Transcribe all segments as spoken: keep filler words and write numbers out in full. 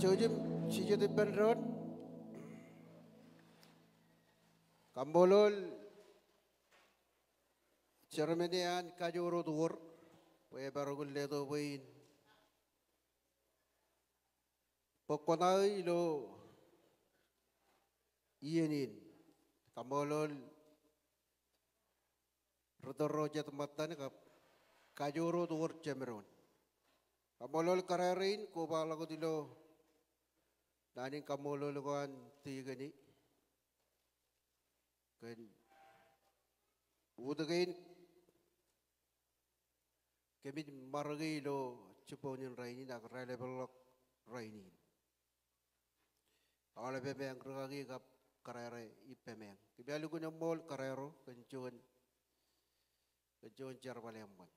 Jouj im jijet ippān doon. Kaṃṃoolol Chairman eo an Kajoor Wōt Wōr bwe eparok in letok bwe in bōk kuṇaō ilo iien in. Kaṃṃoolol ri-tōl ro jet ṃōttan kab Kajoor Wōt Wōr jemdoon. Kaṃṃoolol kōrā rein kobaḷọk wōt ilo naan in kaṃṃoolol ko an tikōni kōn utikin kōmij ṃarōki ilo jibboñ in rainin ak raelepḷọk rainin. Aolepāmeañ rūkaki kab kōrā ro ippāmeañ. Kōmij lukkuun eṃṃool kōrā ro kōn juon, kōn juon jerbal eṃṃan.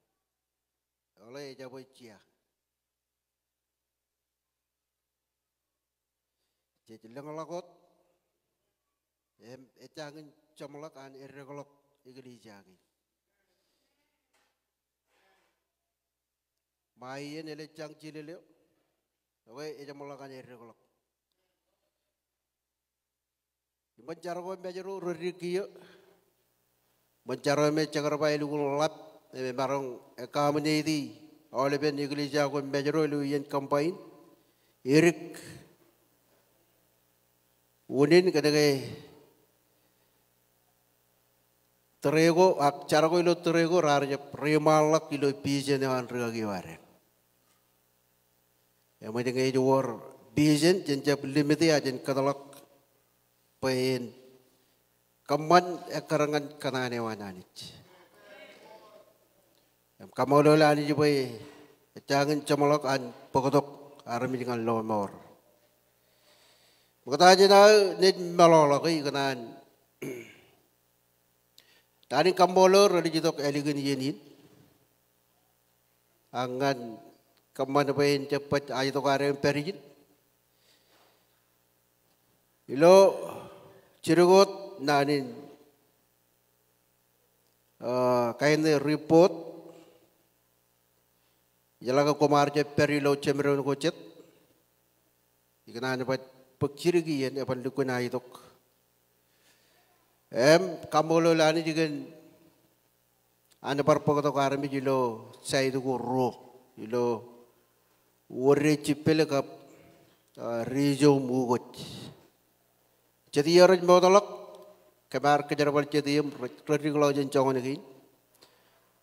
Eḷe ejabwe jea. Jej lōñḷọk wōt im ejjañin jeṃḷọk an eddekḷọk eklejia kein. Ṃae iien elejjañ jilel eo, ekwe ejeṃḷọk an eddekḷọk. Iṃōn jar ko Mājro redik kiiō. Iṃōn jar ko me jekdọọn ba elukkuun ḷap im emaroñ accommodate aolepen eklejia ko Mājro ilo iien combine. Edik unin kōnke tōre ko ak jar ko ilo tōre ko raar jab reiṃaanḷọk ilo vision eo an rūkaki eo adeañ. Eṃōj ñe ej wōr vision, jen jab limit e, ak jen kōtḷọk bwe en kōṃṃan ekkar ñan kōṇaan eo an Anij. Im kaṃṃoolol Anij bwe ejjañin jeṃḷọk an bōktok armej ñan lọmọọr. Ṃokta jān aō naaj meḷọkḷọk ikōṇaan naan in kaṃṃoolol rej itok ālikin iien in. Ak ñan kōṃṃan bwe en jab baj aetok ad im pād ijin. Ilo jidik wōt naan in, ah, kain report, ijeḷā ke koṃ ar jab pād ilo jemdoon ko jet, ikōṇaan baj bōk jidik iien eban lukkuun aetok. Im kaṃṃoolol Anij kōn an bar bōktok armej ilo side ko ruo, ilo Wōde Jippel kab, ah, Rijo Mukot. Jet iiō rej mootḷọk, kōm ar kōjerbal jet iiō im rej, rej dikḷọk jān joñan kein.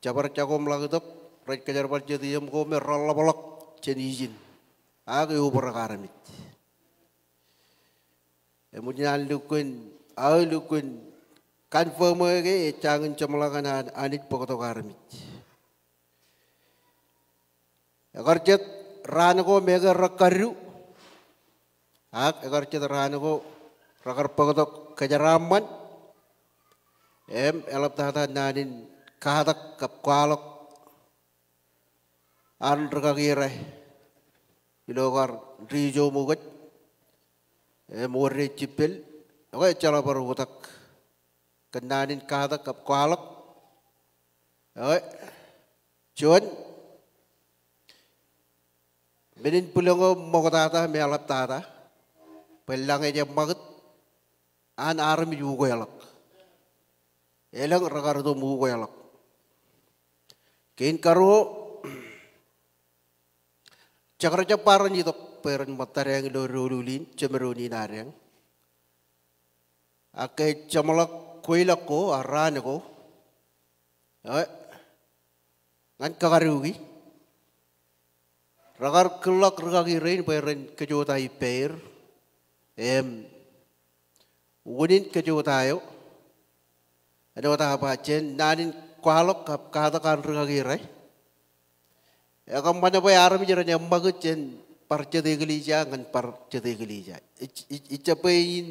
Jabdewōt jako im ḷak itok, rej kōjerbal jet iiō im ko me reḷapḷọk jān ijin. Ak eobrak armej. Im unin an lukkuun, aō lukkuun confirm e ke ejjañin jeṃḷọk an Anij bōktok armej. Ekar jet raan ko me ke rekadu, ak ekar jet raan ko rekar bōktok kōjeraaṃṃan, im eḷaptata naan in katak kab kwaḷọk an rūkaki ro ilo kar Rijo Mukot im Wōde Jippel, ekwe ejjeḷọk bar oktak kōn naan in katak kab kwaḷọk. Ekwe juon, men in bwilōñ eo ṃoktata im eḷaptata bwe lañ ej eṃṃakūt an armej ukeḷọk. Elōñ rekar itok im ukeḷọk. Kein karuo, jekdọọn jab bar itok bwe ren ṃōttadeañ ilo doulul in, jemdoon in adeañ. Ak ke jeṃḷọk kweilọk ko, a raan ko, ekwe ñan kakadeuki, rekar kūrḷọk rūkaki rein bwe ren kōjota ippāer. Im unin kōjota eo, āinwōt aō ba jān naan in kwaḷọk kab katak an rūkaki ro, ekōṃṃan bwe armej ren eṃṃakūt jān bar jet eklejia ñan bar jet eklejia. Ij, ij, ij jab bwe in,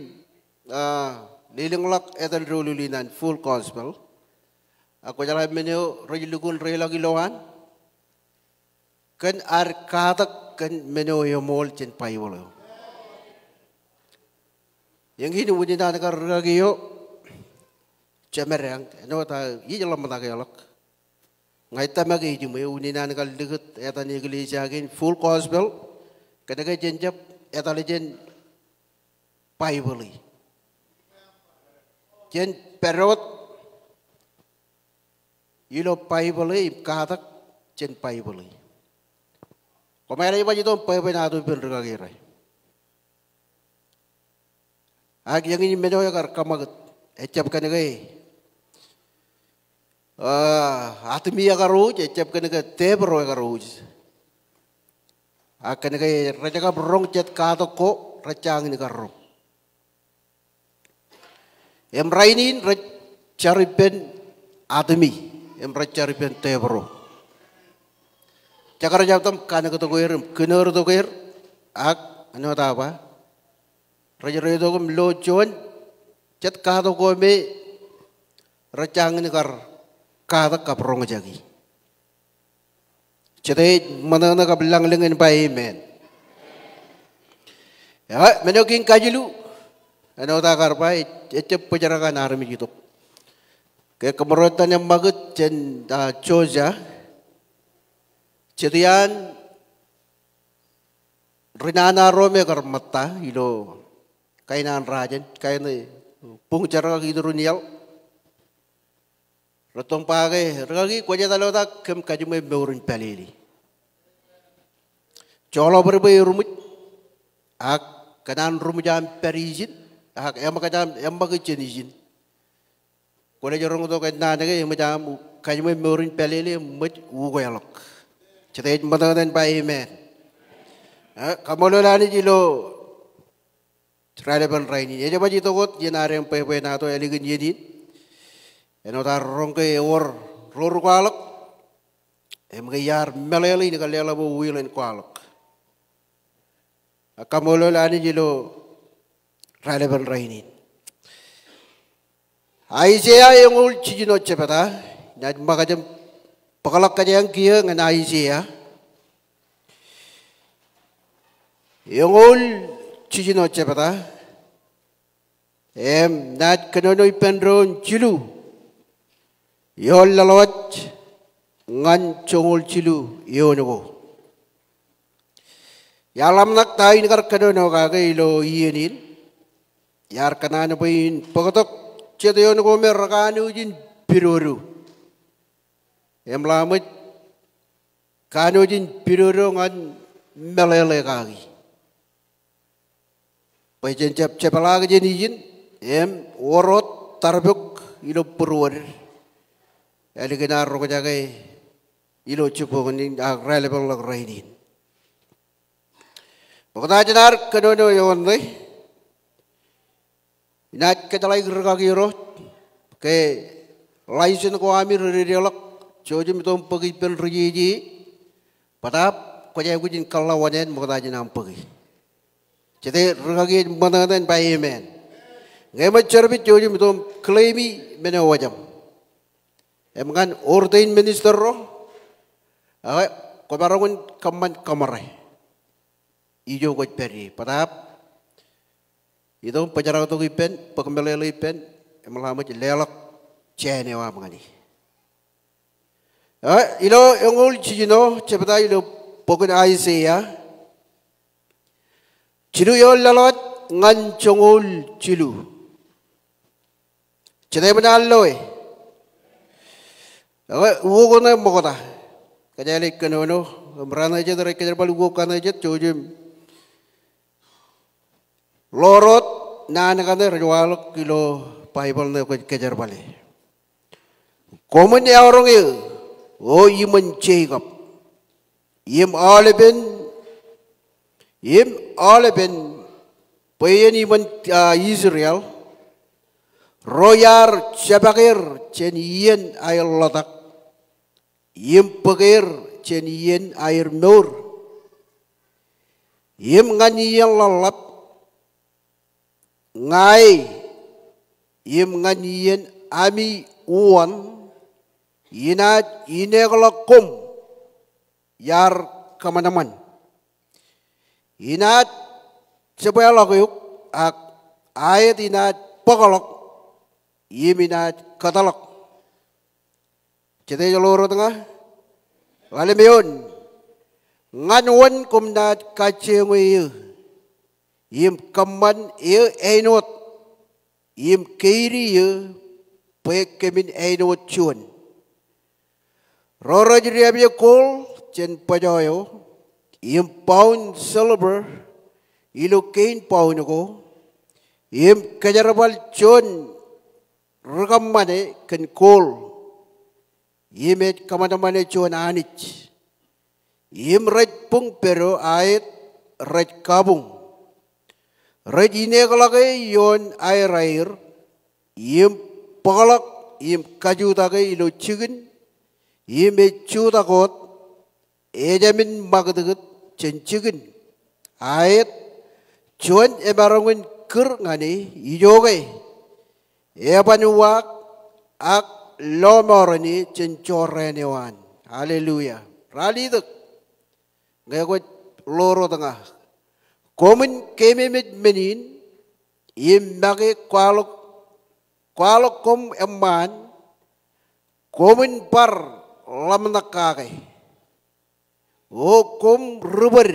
ah, lelōñḷọk etan doulul in an Full Gospel. Ak kwōjeḷā men eo rej lukkuun reiḷọk ilowaan kōn ad katak kōn men eo eṃool jān Baibōḷ eo. Eñin unin an kar rūkaki eo jemdoon, āinwōt aō ij ḷōmṇakeḷọk. Ña ij tōmak e ejiṃwe, unin an kar likūt etan eklejia kein Full Gospel, kōnke jen jab etal jān Baibōḷ e. Jen pād wōt ilo Baibōḷ e im katak jān Baibōḷ e. Koṃ eḷap ej ba itok bwebwenato ippān rikaki ro. Ak eñin men eo ekar kaṃakūt, ejjab kōn ke, ah, atmi ekar wōj, ejjab kōn ke tepro ekar wōj. Ak kōn ke rej kab roñ jet katak ko rej jañin kar roñ. Im rainin rej jar ippān atmi, im rej jar ippān tepro. Jekar jab tok im kanōk tok er, im kūnoor tok er, ak āinwōt aō ba, rej reitok im lo juon jet katak ko me rej jañin kar katak kab roñjake. Jete ej ṃōṇōṇō kab lañlōñ en ba amen. Eo, men eo kein kajilu, āinwōt aō kar ba, ej, ejjab bōjrak an armej itok. Ke kōṃro itōn eṃṃakūt jān, ah, Joshua, jet iaan ri nana ro me kar ṃōtta ilo kain an rajen, kain e, buñ jerkak iturun iaḷ. Rej tok im ba ke, rikaki, kwōj etal wōt ak kōm kajiṃwe mour in pālele. Joḷọk bwe rej bwe eruṃwij, ak kōn an ruṃwij aṃ pād ijin, ak eṃōkaj aṃ eṃṃakūt jān ijin. Kwōnaaj roñtok ennaan ke eṃōj aṃ kajiṃwe mour in pālele, eṃōj ukeḷọk. Jete ej ṃōṇōṇō en ba amen. Eh, kaṃṃoolol Anij ilo raelepen rainin. Ej jab itok wōt iien ad bwebwenato ālikin iien in. Āinwōt ad roñ ke ewōr ro ri kwaḷọk im ke iar meḷeḷe in kar leḷọk bwe wheel in kwaḷọk. Ak kaṃṃoolol Anij ilo raelepen rainin. Aiseia eñoul jiljino jebta, inaaj ṃōkaj im bōkḷọk kōjeañ kiiō ñan Aiseia eñoul jiljino jebta, im naaj kōnono ippān doon jilu, eoon ḷọk ñan joñoul jilu eoon ko. Iar ḷōmṇak ta in kar kōnono kake ilo iien in. Iar kōṇaan bwe in bōktok jet eoon ko me rekanooj in pidodo im ḷak ṃōj kanooj in pidodo ñan meḷeḷe kaki. Bwe jen jab jepḷaak jān ijin im wōr wōt tarpok ilo būruod ālikin ad roñjake ilo jibboñ in ak raelepen ḷọk rainin. Ṃokta jān ad kōnono eoon ṇe, inaaj kōjeḷāik rikaki ro ke license ko ami rej dedeḷọk, jouj im itok im bōk ippān ri jeje, bōtaab kwōj aikuj in kōḷḷā oṇāān ṃokta jān aṃ bōke. Jete rikaki ej ṃōṇōṇō en ba amen. Ñe eṃōj service jouj im itok im claim-i men eo wōjaṃ. Im ñan ordained minister ro, ak kwōmaroñ in kōṃṃan kōṃṃare ijo kwōj pād ie. Bōtaab itok im bōjraktok ippān, bōk meḷeḷe ippān, im ḷak ṃōj leḷọk jāān eo aṃ ñan e. Ak ilo eñoul jiljino jebta ilo bok in Aiseia, jilu eoon ḷọk ñan joñoul jilu. Jete eṃōj an loe? Ak uwok ṇe ṃokta. Kōjeañ ej kōnono, im raṇe jet rej kōjerbal uwok kaṇe jet, jouj im ḷoor wōt naan kaṇe rej waḷọk ilo Baibōḷ ṇe kwōj kōjerbale. Koṃwin eọroñ eō, O iṃōn Jekob, im aolepen, im aolepen bwe en iṃōn, ah, Israel, ro iar jepak er jān iien aer ḷotak, im bōk er jān iien aer mour, im ñan iien ḷōḷḷap, ña e, im ñan iien ami uwan, inaaj inekḷọk koṃ iar kōṃanṃan. Inaaj jebweḷọk eok, ak aet inaaj bōkḷọk, im inaaj kōtḷọk. Jete ej ḷoor wōt ña? Ḷalem eoon. Ñan wōn koṃ naaj kajjioñe eō? im kōṃṃan eō āinwōt, im keidi eō bwe kōmin āinwōt juon. Ro rej diabie gold jān bōjọ eo, im pound silver ilo kein pound ko, im kōjerbal juon ri-kōṃṃane kōn gold, im ej kōṃanṃane juon anij. Im rej buñ pedo aet rej kabuñ. Rej inekḷọke ioon aeraer, im bōkḷọk im kajutake ilo jikin, im ej jutak wōt, ejāmin ṃakūtkūt jān jikin. Aet, juon emaroñ in kūr ñan e ijoke eban uwaak ak lọmọọren e jān jorrāān eo an. Hallelujah. Ralitōk ñe kwōj ḷoor wōt ña. Koṃwin keememej men in im make kwaḷọk, kwaḷọk koṃ eṃṃaan, koṃwin bar ḷōmṇak kake. O koṃ ri-bōd,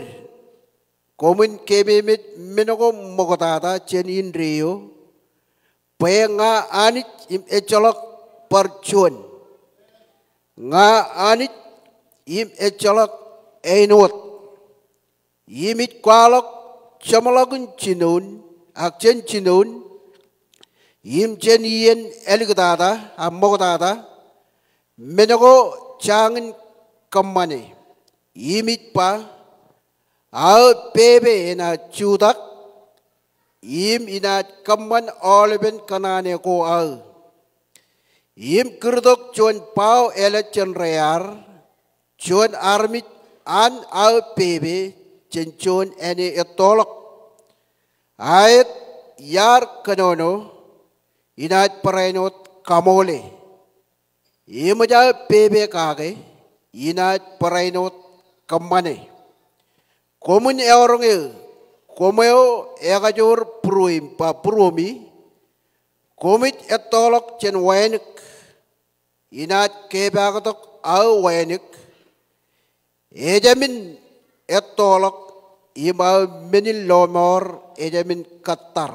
koṃwin keememej men ko ṃoktata jān indeeo, bwe ña Anij im ejjeḷọk bar juon. Ña Anij im ejjeḷọk āinwōt. Im ij kwaḷọk jeṃḷọkin jinoin, ak jān jinoin, im jān iien āliktata ak ṃoktata, men ko jañin kōṃṃane. Im ij ba, aō pepe enaaj jutak, im inaaj kōṃṃan aolepen kōṇaan ko aō. Im kūrtok juon bao ālej jān rear, juon armej an aō pepe jān juon āne ettoḷọk. Aet, iar kōnono, inaaj barāinwōt kaṃoole. Eṃōj aō pepe kake, inaaj barāinwōt kōṃṃane. Koṃwin eọroñ eō, koṃ eo ekajoor būrueim, ba būruemi, koṃij ettoḷọk jān wānōk, inaaj kepaaktok aō wānōk, ejāmin ettoḷọk, im aō men in lọmọọr ejāmin kōttar.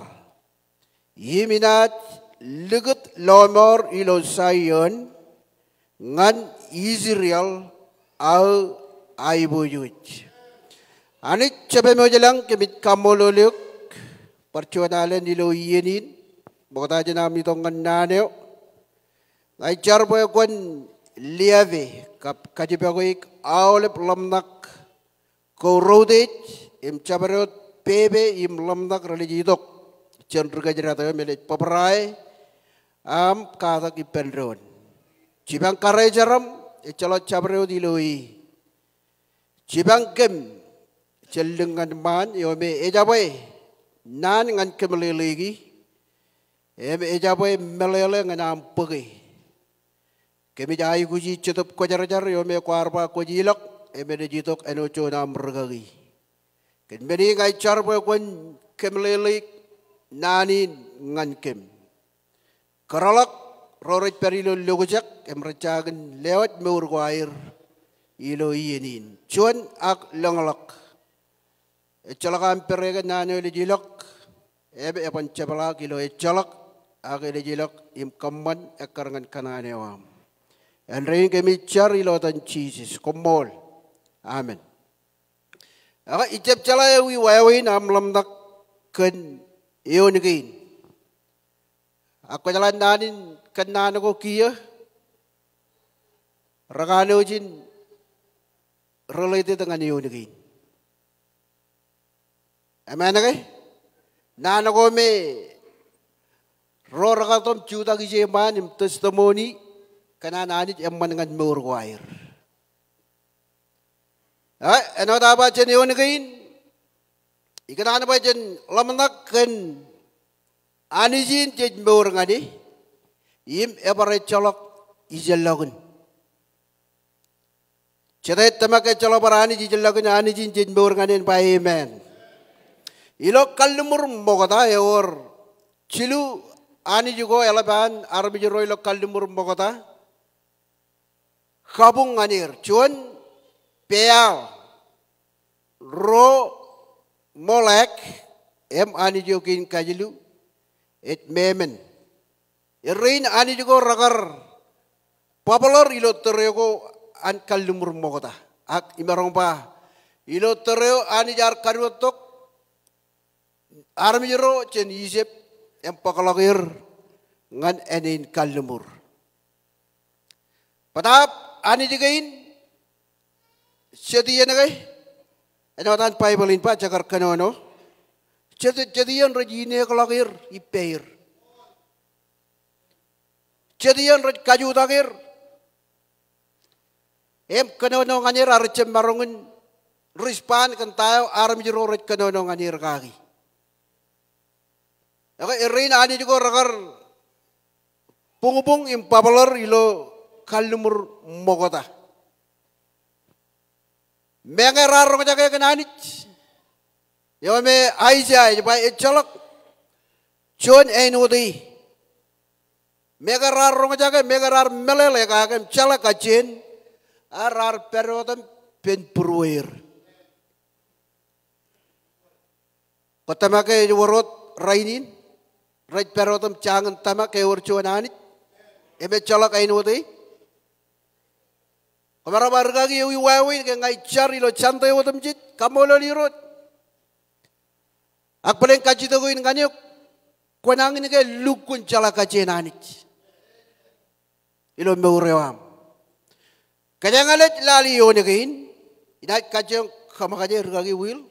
Im inaaj likūt lọmọọr ilo Saion ñan Israel aō aiboojoj. Anij Jemem ilañ, kōmij kaṃṃoolol eok bar juon alen ilo iien in, ṃokta jān am itok ñan naan eo. Ña ij jar bwe kwōn liape kab kajjipọkwe aolep ḷōmṇak ko reutiej im jabdewōt pepe im ḷōmṇak renaaj itok jān ri-kōjdat eo im enaaj bōbrae aṃ katak ippān doon. Jipañ kōrā jeram, ejjeḷọk jabdewōt ilo e. Jipañ kōm jān lōñ ñan ṃaan eo me ejabwe naan ñan kōmeḷeḷeiki im ejabwe meḷeḷe ñan aṃ bōke. Kōmij aikuji Jetōb Kwōjarjar eo me kwaar ba kwōj ilọk im enaaj itok āinwōt juon aṃ rikaki. Kōn men in ña ij jar bwe kwōn kōmeḷeḷeik naan in ñan kōm. Kōtḷọk ro rej pād ilo lokjak im rej jañin lewōj mour ko aer ilo iien in. Juon ak lōñḷọk. Ejjeḷọk aṃ pād ke naan eo ej ilọk, im eban jepḷaak ilo ejjeḷọk, ak enaaj ilọk im kōṃṃan ekkar ñan kōṇaan eo aṃ. Āindein kōmij jar ilo etan Jisōs, koṃṃool. Amen. Ak ij jab jeḷā ewi wāween aṃ ḷōmṇak kōn eoon kein. Ak kwōjeḷā naan in kōnnaan ko kiiō, rekanooj in related ñan eoon kein. Amen ke? Naan ko me ro rekatom jutak ijeṃaan im testimony kōn an Anij eṃṃan ñan mour ko aer. Āinwōt aō ba jān eoon kein, ikōṇaan bwe jen ḷōmṇak kōn Anij in jej mour ñan e, im ebar ejjeḷọk ijeḷọkin. Jete ej tōmak ejjeḷọk bar Anij ijeḷọkin? Anij in jej mour ñan e en ba amen. Ilo Kalliṃur Ṃokta ewōr jilu anij ko eḷap an armej ro ilo Kalliṃur Ṃokta kabuñ ñan er. Juon Beal, ruo Molek, im Anij eo kein kajilu, ej memen. Errein Anij ko rekar bōbōḷar ilo tōre ko an kalliṃur ṃokta. Ak imaroñ ba, ilo tōre eo Anij ear kadiwōjtok armej ro jān Ijipt im bōkḷọk er ñan ānein kalliṃur. Bōtaab Anij kein, jet iien ke, āinwōt an Baibōḷ in ba, jekar kōnono. Jet, jet iien rej inekḷọk er ippāer. Jet iien rej kajutak er im kōnono ñan er, ak rej jab maroñ in respond kōn ta eo armej ro rej kōnono ñan er kaki. Ekwe, errein Anij ko rekar buñbuñ im bōbōḷar ilo kalliṃur ṃokta. Meñe raar roñjake kōn Anij, eo me Aiseia ej ba ejjeḷọk juon āinwōt e. Meñe raar roñjake, meñe raar meḷeḷe kake im jeḷā kajjien, ak raar pād wōt im pen būrueir. Kwō tōmak ke ej wōr wōt rainin? Rej pād wōt im jañin tōmak ke ewōr juon Anij im ejjeḷọk āinwōt e? Kwōmaroñ ba rikaki ewi wāween ke ña ij jar ilo Sunday otemjej, kaṃṃoolol Irooj. Ak bōlen kajjitōk in ñan eok, kwōnañin ke lukkuun jeḷā kajjien Anij ilo mour eo aṃ. Kōjeañ ej lale eoon kein, inaaj kajjioñ kōṃōkaj e rikaki Will,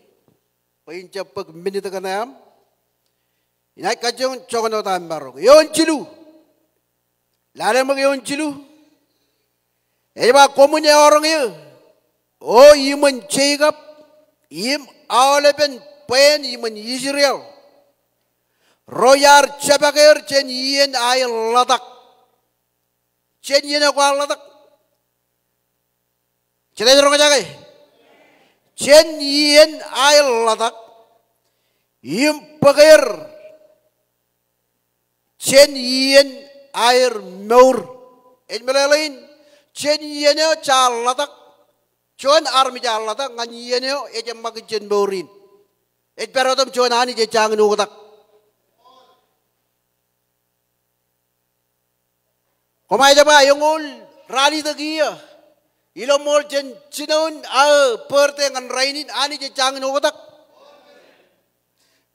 bwe in jab bōk minit kaṇe aṃ. Inaaj kajjioñ joñan wōt aṃ maroñ. Eoon jilu. Lale ṃōk eoon jilu. Ej ba, koṃwin eọroñ eō, O iṃōn Jekob, im aolepen bween iṃōn Israel, ro iar jebake er jān iien aer ḷotak. Jān iien eo kwaar ḷotak. Jet ej roñjake. Jān iien aer ḷotak im bōk er jān iien aer mour. Ej meḷeḷein, jān iien eo jaar ḷotak, juon armej ear ḷotak, ñan iien eo ej eṃṃakūt jān mour in. Ej pād wōt im juon Anij ej jañin oktak. Koṃij ba, eñoul ralitōk iiō ilo ṃool jān jinoin aō birthday ñan rainin, Anij ej jañin oktak.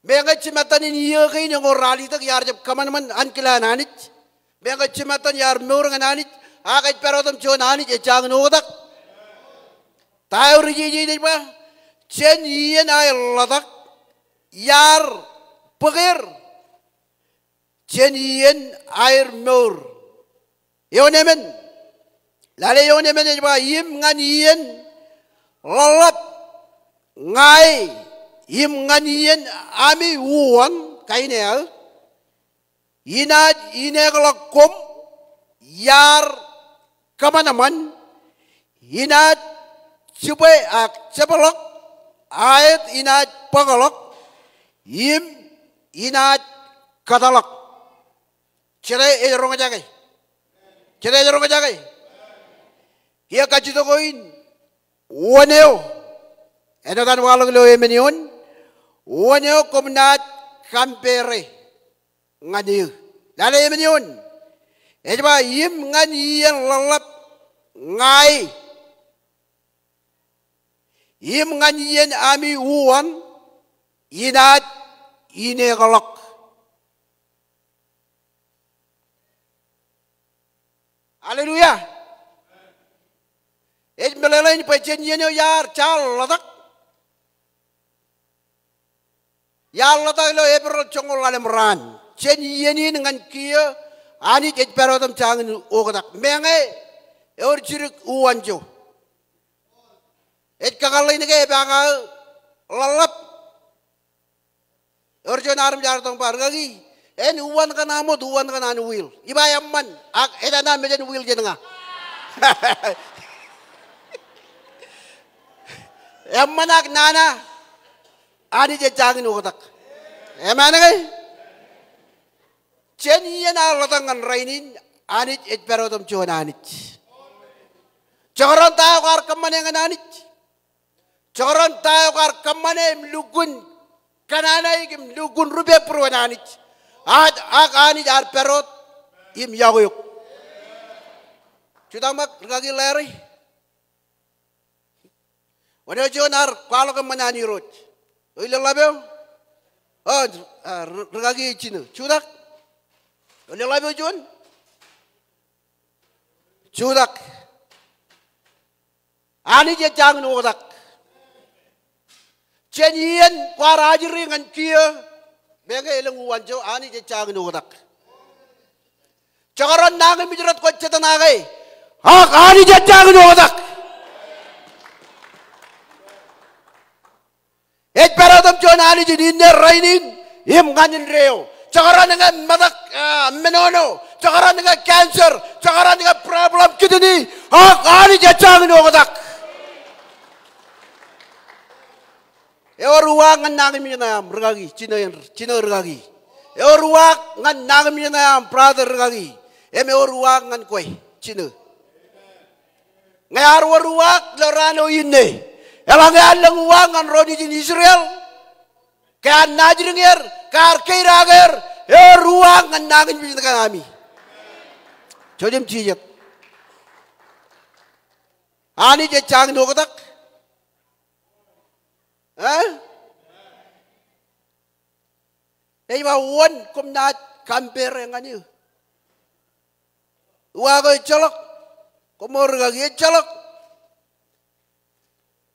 Meñe jimattan in iiō kein eñoul ralitōk iar jab kōṃanṃan ankilaan Anij. Meñe jimattan iar mour ñan Anij, ak ej pād wōt im juon Anij ej jañin oktak. Ta eo ri jeje ej ba, jān iien aer ḷotak iar bōk er jān iien aer mour. Eoon emān. Lale eoon emān ej ba, im ñan iien ḷōḷḷap ña e, im ñan iien ami uwan, kain eo aō, inaaj inekḷọk koṃ iar kōṃanṃan, inaaj jibwe ak jepḷọk, aet inaaj bōkḷọk, im inaaj kōtḷọk. Jete ej roñjake? Jete ej roñjake? Kiiō kajjitōk eo in, wōn eo, āinwōt an waḷọk ilo emān eoon, wōn eo koṃ naaj compare ñan eō? Lale emān eoon. Ej ba, im ñan iien ḷōḷḷap ña e, im ñan iien ami uwan inaaj inekḷọk. Hallelujah. Ej meḷeḷein bwe jān iien eo iar, jaar ḷotak. Iar ḷotak ilo April joñoul ḷalem raan. Jān iien in ñan kiiō, Anij ej pād wōt im jañin oktak. Meñe ewōr jidik uwanjo, ej kakōḷḷe in ke epaak aō ḷōḷḷap? Ewōr juon armej ear itok im ba, rikaki, en uwan kaṇ am wōt, uwan kaṇ an wheel. Iba eṃṃan, ak ej an mejān wheel jān ña. Eṃṃan ak nana, Anij ej jañin oktak. Amen ke? Jān iien aer ḷotak ñan rainin, Anij ej pād wōt im juon Anij. Jekdọọn ta eo kwaar kōṃṃane ñan Anij. Jekdọọn ta eo kwaar kōṃṃane im lukkuun kōṇaan aō im lukkuun ri-pād būruon Anij. Ak, ak Anij ear pād wōt im yokwe eok. Jutak ṃōk, rikaki Larry. Wōn eo juon ear kwaḷọk eṃṃan an Irooj? Ilo ḷap eo? O, a, ri-, rikaki Jino. Jutak. Ilo ḷap eo juon? Jutak. Anij ej jañin oktak. Jān iien kwaar ajri ñan kiiō, meñe elōñ uwaanjo, Anij ej jañin oktak. Jekdọọn nañinmej rot kwōj jete ṇae ke, ak Anij ej jañin oktak. Ej pād wōt im juon Anij in inne rainin im ñan indeeo. Jekdọọn ñe metak, a, menono, jekdọọn ñe cancer, jekdọọn ñe problem kidney, ak Anij ej jañin oktak. Ewōr uwaak ñan nañinmej ṇe aṃ, rikaki Jino, Jino rikaki. Ewōr uwaak ñan nañinmej ṇe aṃ, brother rikaki. Im ewōr uwaak ñan kwe, Jino. Ñe ear wōr uwaak ilo raan eo inne, eḷaññe ear lōñ uwaak ñan ro nejin Israel, ke ear naajdik er, ke ear keidake er, ewōr uwaak ñan nañinmej ṇe kōn ami. Jouj im jijet. Anij ej jañin oktak. E? Ej ba wōn koṃ naaj compare ñan eō? Uwaak eo ejjeḷọk. Koṃṃool rikaki, ejjeḷọk.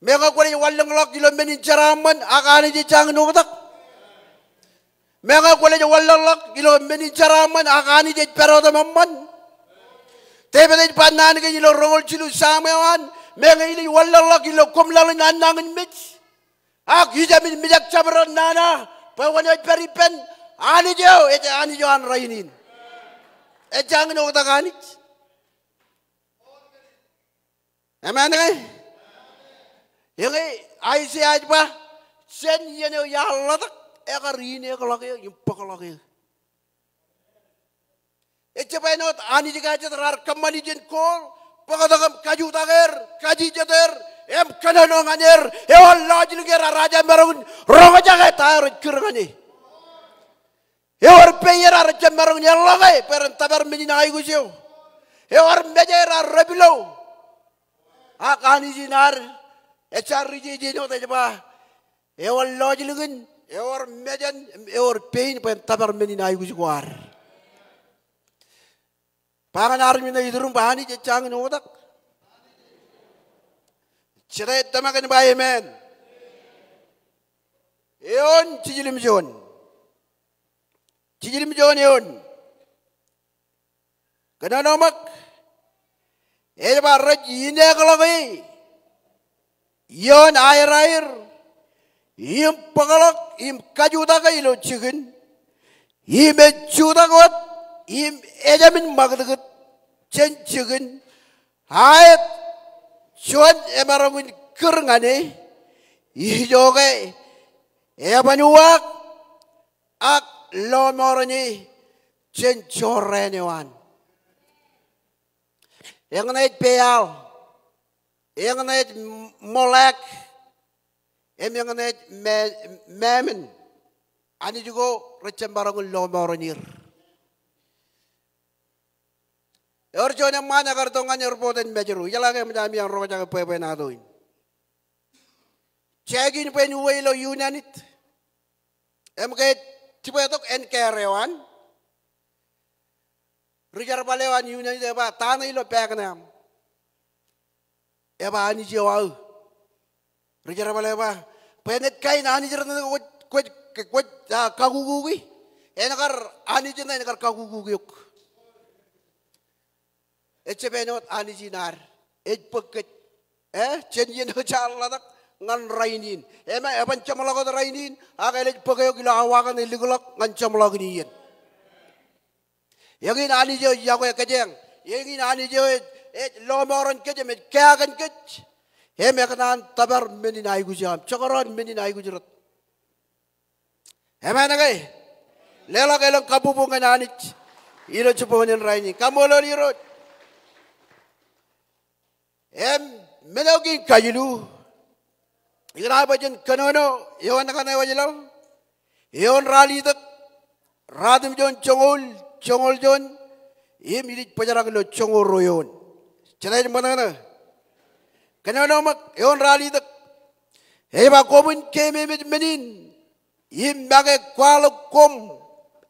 Meñe kwōnaaj wanlōñḷọk ilo men in jeraaṃṃan ak Anij ej jañin oktak. Meñe kwōnaaj wanlōñḷọk ilo men in jeraaṃṃan ak Anij ej pād wōt im eṃṃan. Devid ej ba naan kein ilo roñoul jilu Sam eo an, meñe inaaj wanlōñḷọk ilo koṃ laḷ in an nañinmej, ak ijemin mijak jabdewōt nana, bwe wōn eo ej pād ippān? Anij eo, ej Anij eo an rainin. Ej jañin oktak Anij. Amen ke? Eñe Aiseia ej ba, jān iien eo iar ḷotak, ekar inekḷọk eō im bōkḷọk eō. Ejjab āinwōt Anij eo jet raar kōṃṃani jān gold, bōktok im kajutak er, kajijet er, im kōnono ñan er, ewōr lọjilñier ear jab maroñ in roñjake ta eo rej kūr ñan e. Ewōr peier ear jab maroñ in eḷḷọke bwe ren tōpar men in aikuj eo. Ewōr mejāer ear dāpilo. Ak Anij in ad, ejja ri jeje āinwōt ej ba, ewōr lọjilñin, ewōr mejān, ewōr pein bwe en tōpar men in aikuj ko ad. Ba ñan armej ṇe iturūṃ bwe Anij ej jañin oktak. Jete ej tōmak en ba amen. Eoon jiljilimjuon. Jiljilimjuon eoon. Kōnono ṃōk. Ej ba rej inekḷọke ioon aeraer, im bōkḷọk, im kajutake ilo jikin, im ej jutak wōt, im ejāmin ṃakūtkūt jān jikin, aet juon emaroñ in kūr ñan e, ijoke eban uwaak, ak lọmọọren e jān jorrāān eo an. Eñṇe ej Peal, eñṇe ej Molek, im eñṇe ej Ma-, Mammon. Anij ko rejjab maroñ in lọmọọren er. Ewōr juon eṃṃaan ekar tok ñan airport in Mājro. Ijeḷā ke eṃōj ami roñjake bwebwenato in. Check in bwe en uwe ilo United. Im ke ej jibwe tok, en carry eo an. Ri jerbal eo an United ej ba, ta ṇe ilo bag ṇe aṃ? Ej ba, Anij eo aō. Ri jerbal eo ej ba, bwe enaaj kain anij rot ṇe kwōj, kwōj, kwōj, a, kakukuki? En kar anij ṇe en kar kakukuki eok. Ejjab āinwōt Anij in ad. Ej bōk kōj. E, jān iien eo jaar ḷotak ñan rainin. Im eban jeṃḷọk wōt rainin, ak elej bōk eok ilo awa kaṇ elikḷọk ñan jeṃḷọkin iien. Eñin Anij eo ej yokwe kōjeañ. Eñin Anij eo ej, ej lọmọọren kōj im ej kea kōn kōj. Im ekōṇaan tōpar men in aikuj eo aṃ. Jekdọọn men in aikuj rot. Amen ke? Leḷọk elōñ kabbokbok ñan Anij ilo jibboñōn in rainin. Kaṃṃoolol Irooj. Im men eo kein kajilu, ikōṇaan bwe jen kōnono eoon kaṇe wōj laḷ. Eoon ralitōk, ruwatimjuon joñoul, joñoul juon, im ilij bōjrak ilo joñoul ruo eoon. Jete ej ṃōṇōṇō? Kōnono ṃōk, eoon ralitōk. Ej ba koṃwin keememej men in im make kwaḷọk koṃ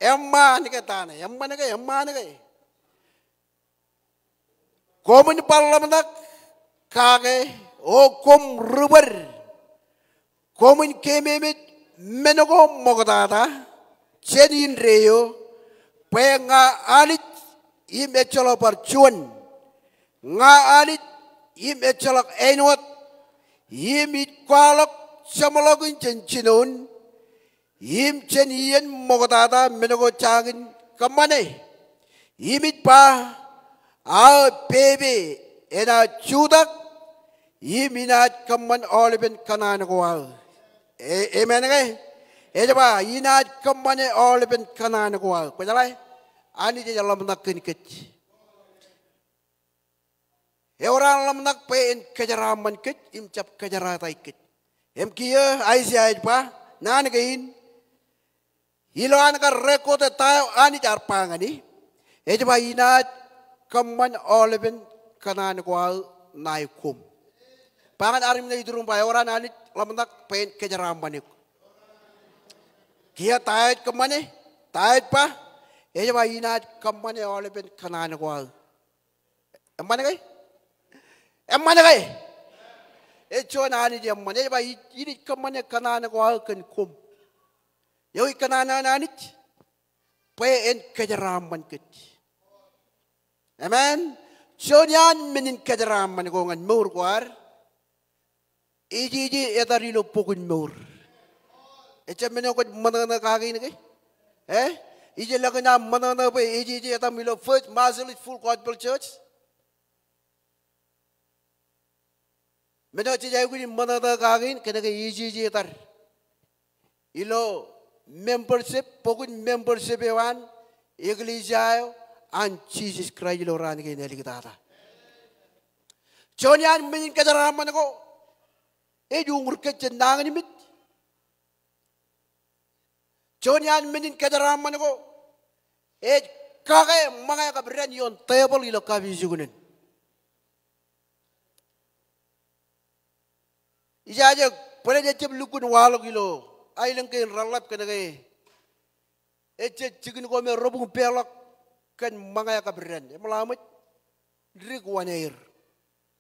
eṃṃaan ke ta ṇe, eṃṃan ke, eṃṃaan ke. Koṃwin bar ḷōmṇak kake, o koṃ ri-bōd. Koṃwin keememej men ko ṃoktata jān indeeo, bwe ña Anij im ejjeḷọk bar juon. Ña Anij im ejjeḷọk āinwōt, im ij kwaḷọk jeṃḷọkin jān jinoin im jān iien ṃoktata men ko jañin kōṃṃane. Im ij ba, aō pepe enaaj jutak, im inaaj kōṃṃan aolepen kōṇaan ko aō. E-, amen ke? Ej ba, inaaj kōṃṃane aolepen kōṇaan ko aō. Kwōjeḷā? Anij ej ḷōmṇak kōn kōj. Ewōr an ḷōmṇak bwe en kōjeraaṃṃan kōj im jab kōjerataik kōj. Im kiiō Aiseia ej ba, naan kein, ilo an kar record e ta eo Anij ear ba ñan e, ej ba inaaj kōṃṃan aolepen kōṇaan ko aō ṇae koṃ. Ba ñan armej ṇe iturūṃ ba, ewōr an Anij ḷōmṇak bwe en kōjeraaṃṃan eok. Kiiō ta eo ej kōṃṃane, ta eo ej ba, ej ba inaaj kōṃṃane aolepen kōṇaan ko aō. Eṃṃan ke? Eṃṃan ke? Ej juon Anij eṃṃan. Ej ba i-, ilij kōṃṃane kōṇaan ko aō kōn koṃ. Eo ikōṇaan an Anij? Bwe en kōjeraaṃṃan kōj. Amen. Juon iaan men in kōjeraaṃṃan ko ñan mour ko ad. Ejeje etal ilo bok in mour. Ejjab men eo kwōj ṃōṇōṇō kake in ke? Eh? Ij lōke ña ṃōṇōṇō bwe ejeje etaṃ ilo First Marshallese Full Gospel Church. Men eo jej aikuj in ṃōṇōṇō kake in kōnke ejeje etal ilo membership, bok in membership eo an eklejia eo an Jisōs Kraist ilo raan kein āliktata. Juon iaan men in kōjeraaṃṃan ko ej uñūr kōj jān nañinmej. Juon iaan men in kōjeraaṃṃan ko ej kake ṃōñā kab dān ioon tebōḷ ilo kapijuknen. Ijaje bōlen ejjab lukkuun waḷọk ilo aelōñ kein reḷḷap kōnke ejjab jikin ko me rebuñ peḷọk kōn ṃōñā kab dān. Eṃōḷaṃōj, dik wōṇāer.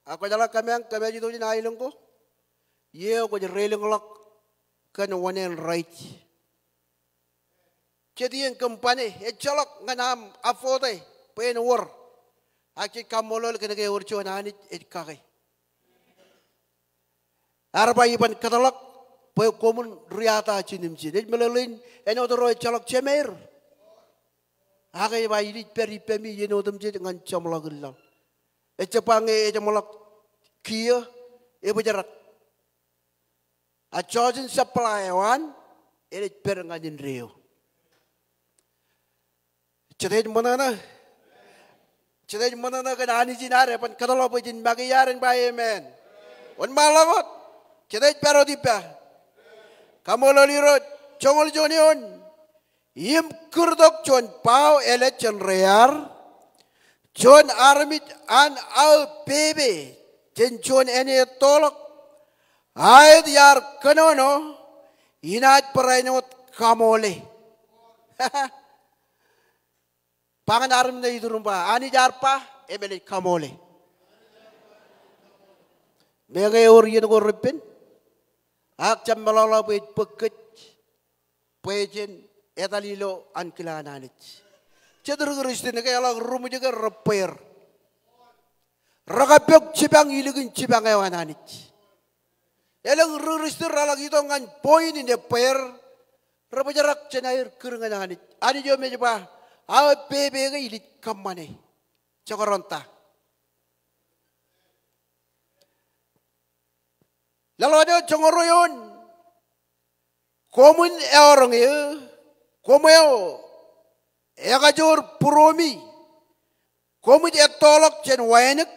Ak kwōjeḷā kōm ej, kōm ej itok jān aelōñ ko, iiō kwōj deḷọñḷọk kōn wōṇāān rāij. Jet iien kōm bane, ejjeḷọk ñan aṃ afford e bwe en wōr. Ak jej kaṃṃoolol kōnke ewōr juon Anij ej kake. Ear ba iban kōtḷọk bwe koṃwin riata jinen jin. Ej meḷeḷein āinwōt ro ejjeḷọk jemāer. Ak ej ba ilij pād ippemi iien otemjej ñan jeṃḷọkin laḷ. Ejjab ba ñe ejeṃḷọk kiiō, ebōjrak. A chosen supply eo an, enaaj pād ñan indeeo. Jete ej ṃōṇōṇō? Jete ej ṃōṇōṇō kōn Anij in ad eban kōtḷọk bwe jen make iar en ba amen? Wōnṃaanḷọk wōt. Jete ej pād wōt ippa? Kaṃṃoolol Irooj. Joñoul juon eoon. Im kūrtok juon bao elej jān reiar, juon armej an aō pepe jān juon āne ettoḷọk, aet iar kōnono, inaaj barāinwōt kaṃoole. Ba ñan armej ṇe iturūṃ ba, Anij ear ba, im enaaj kaṃoole. Meñe ewōr iien ko repen, ak jab meḷọkḷọk bwe ej bōk kōj bwe jen etal ilo ankilaan Anij. Jet ri Kristian ke eḷak ruṃwij ke rebbeer. Rekappok jipañ ilikin jipañ eo an Anij. Elōñ ri Kristian reḷak itok ñan point in ebbeer, rebōjrak jān aer kūr ñan Anij. Anij eo me ej ba, aō pepe ke ilij kōṃṃane. Jekdọọn ta? Laḷ wōt eo joñoul ruo eoon. Koṃwin eọroñ eō, koṃ eo ekajoor būruemi, koṃij ettoḷọk jān wānōk,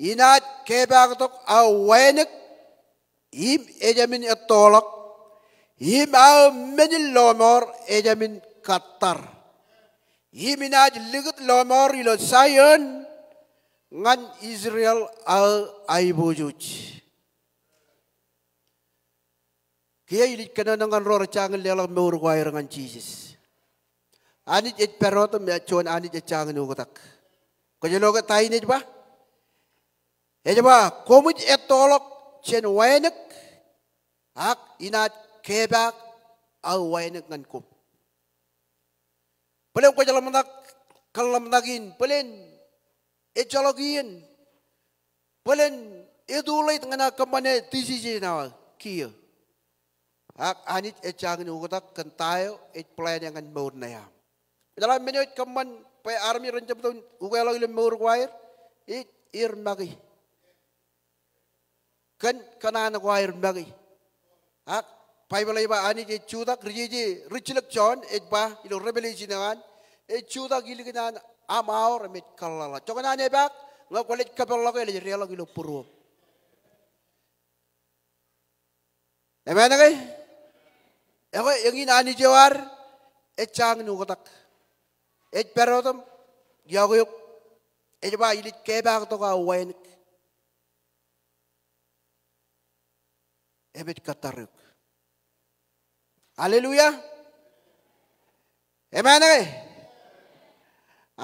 inaaj kepaaktok aō wānōk im ejāmin ettoḷọk, Im aō men in lọmọọr ejāmin kōttar. Im inaaj likūt lọmọọr ilo Saion ñan Israel aō aiboojoj. Kiiō ilij kōnono ñan ro rej jañin leḷọk mour ko aer ñan Jisōs. Anij ej pād wōt im juon Anij ej jañin oktak. Kwōj lo ke ta in ej ba? Ej ba, koṃij ettoḷọk jān wānōk, ak inaaj kepaak aō wānōk ñan koṃ. Bōlen kwōj ḷōmṇak kōn ḷōmṇak in, bōlen ejjeḷọk iien, bōlen etulate ñan aō kōṃṃane decision eo aō kiiō. Ak Anij ej jañin oktak kōn ta eo ej plan e ñan mour ṇe aṃ. Eḷap men eo ej kōṃṃan bwe armej ren jab tok ukeḷọk ilo mour ko aer, ej er make. Kōn kōṇaan ko aer make. Ak Baibōḷ ej ba Anij ej jutak, ri jeje, rijjilōk Jon ej ba ilo Revelation eo an, ej jutak ilikin an aṃ aor im ej kōḷḷaḷḷaḷ. Joñan an epaak, ñe kwōlej kōpeḷḷọk e elej deḷọñ ilo būruōṃ. Amen ke? Ekwe, eñin Anij eo ad ej jañin oktak. Ej pād wōt im iọkwe eok. Ej ba ilij kepaaktok aō wānōk. Im ej kōttar eok. Hallelujah. Amen ke?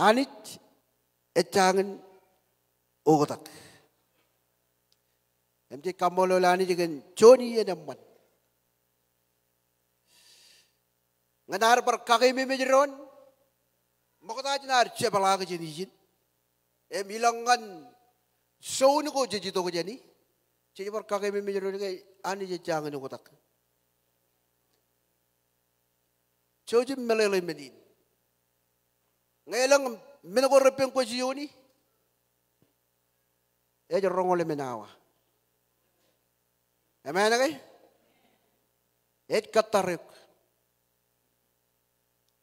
Anij ej jañin oktak. Im jej kaṃṃoolol Anij kōn juon iien eṃṃan. Ñan ad bar kakememej doon, ṃokta jān ad jepḷaak jān ijin. Im ilọk ñan zone ko jej itok jāni, jej bar kakememej doon ke Anij ej jañin oktak. Jouj im meḷeḷe men in. Ñe elōñ men ko repen kwōj iioni, ej roñoul emān awa. Amen ke? Ej kōttar eok.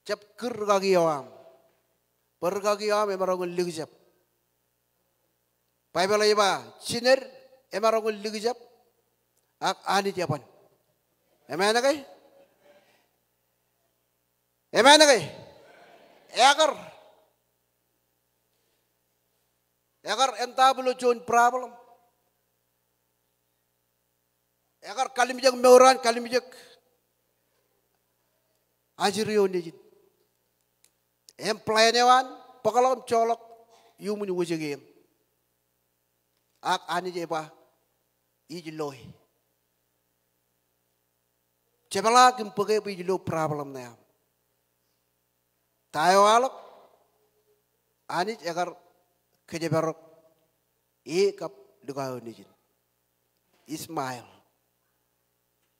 Jab kūr rikaki eo aṃ. Bwe rikaki eo aṃ emaroñ in likjab. Baibōḷ ej ba, jined emaroñ in likjab, ak Anij eban. Amen ke? Amen ke? Ekar. Ekar end up ilo juon problem. Ekar kalimjek mour an, kalimjek ajri eo nejin. Im plan eo an, bōkḷọk im joḷọk iuṃwin wōjke eṇ. Ak Anij ej ba, ij loe. Jepḷaak im bōke bwe ij lo problem ṇe aṃ. Ta eo eḷap, Anij ekar kōjparok e kab likao nejin. Ismael.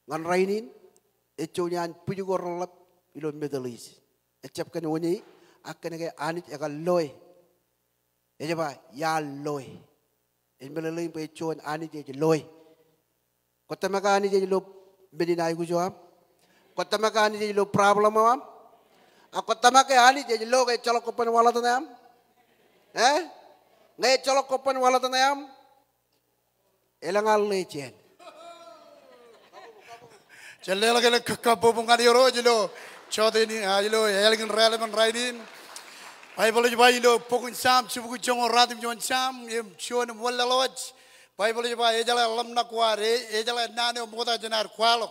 Ñan rainin, ej juon iaan bwij ko reḷap ilo Middle East. Ejjab kōn wōn e, ak kōn ke Anij ekar loe. Ej ba, iar loe. Ej meḷeḷein bwe ej juon Anij ej loe. Kwō tōmak ke Anij ej lo men in aikuj eo aṃ? Kwō tōmak ke Anij ej lo problem eo aṃ? Ak kwō tōmak ke Anij ej lo ke ejjeḷọk kobban waḷọk ṇe aṃ? Eh? Ñe ejjeḷọk kobban waḷọk ṇe aṃ, elōñ ad ḷe jān. Jen leḷọk elōñ kabbokbok ñan Irooj ilo jọteen in, ah, ilo ālikin raelepen rainin. Baibōḷ ej ba ilo bok in Sam, jibukwi joñoul ruatimjuon Sam, im juon im wōnlaḷwōj. Baibōḷ ej ba, ejeḷā ḷōmṇak ko ad, e, ejeḷā naan eo ṃokta jān ad kwaḷọk.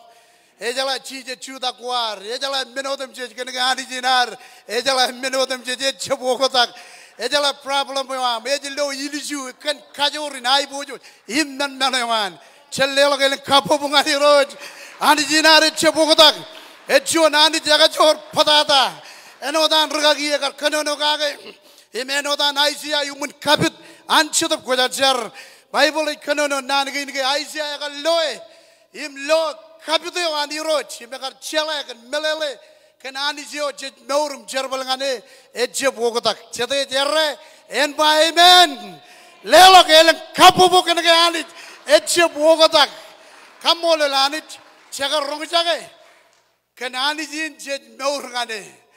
Ejeḷā jijet jutak ko ad, ejeḷā men otemjej kōn ke Anij in ad, ejeḷā men otemjej, ejjab oktak. Ejeḷā problem eo aṃ, ej lo ilju kōn kajoor in aiboojoj im men, men eo an. Jen leḷọk elōñ kabbokbok ñan Irooj. Anij in ad ejjab oktak. Ej juon Anij ekajoor bōtata. Āinwōt an rikaki ekar kōnono kake. Im āinwōt an Aiseia iuṃwin kapit an Jetōb Kwōjarjar. Baibōḷ ej kōnono naan kein ke Aiseia ekar loe im lo kapit eo an Irooj im ekar jeḷā kōn meḷeḷe kōn Anij eo jej mour im jerbal ñan e, ejjab oktak. Jete ej errā, en ba amen. Leḷọk elōñ kabbokbok kōn ke Anij ejjab oktak. Kaṃṃoolol Anij, jekar roñjake kōn Anij in jej mour ñan e.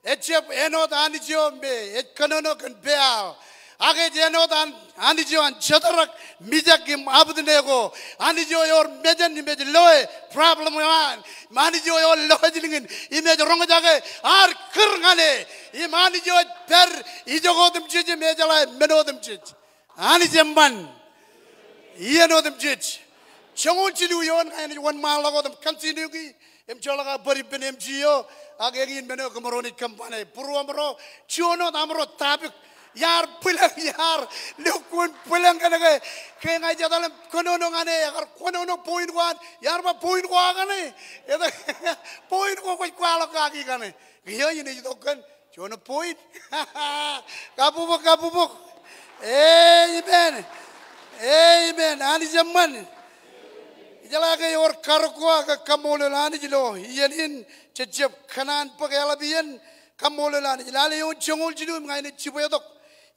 Ejjab āinwōt anij eo me ej kōnono kōn Baal. Ak ej āinwōt an Anij eo an Jedrak, Mijak im Abednego. Anij eo ewōr mejān im ej loe problem eo an. Im Anij eo ewōr lọjilñin im ej roñjake ad kūr ñan e. Im Anij eo ej pād ijoko otemjej im ejeḷā men otemjej. Anij eṃṃan. Iien otemjej. Joñoul jilu eoon ña inaaj wōnṃaanḷọk wōt im continue ki im jeḷā kab bōd ippān M G eo, ak eñin men eo kōmro naaj kōṃṃane. Būruōm ro, juon wōt amro topic. Iar bwilōñ, iar lukkuun bwilōñ kōnke, ke ña ij etal im kōnono ñan e, ekar kōnono point ko an, iar ba point ko ak ñan e. Etal point ko kwōj kwaḷọk kaki ñan e. Kiiō in ej itok kōn juon point. Kabbokbok, kabbokbok. Amen. Amen. Anij eṃṃan. Ijeḷā ke ewōr karōk ko ak kaṃṃoolol Anij ilo iien in, jej jab kōṇaan bōk eḷap iien, kaṃṃoolol Anij. Lale eoon joñoul jilu im ña inaaj jibwetok.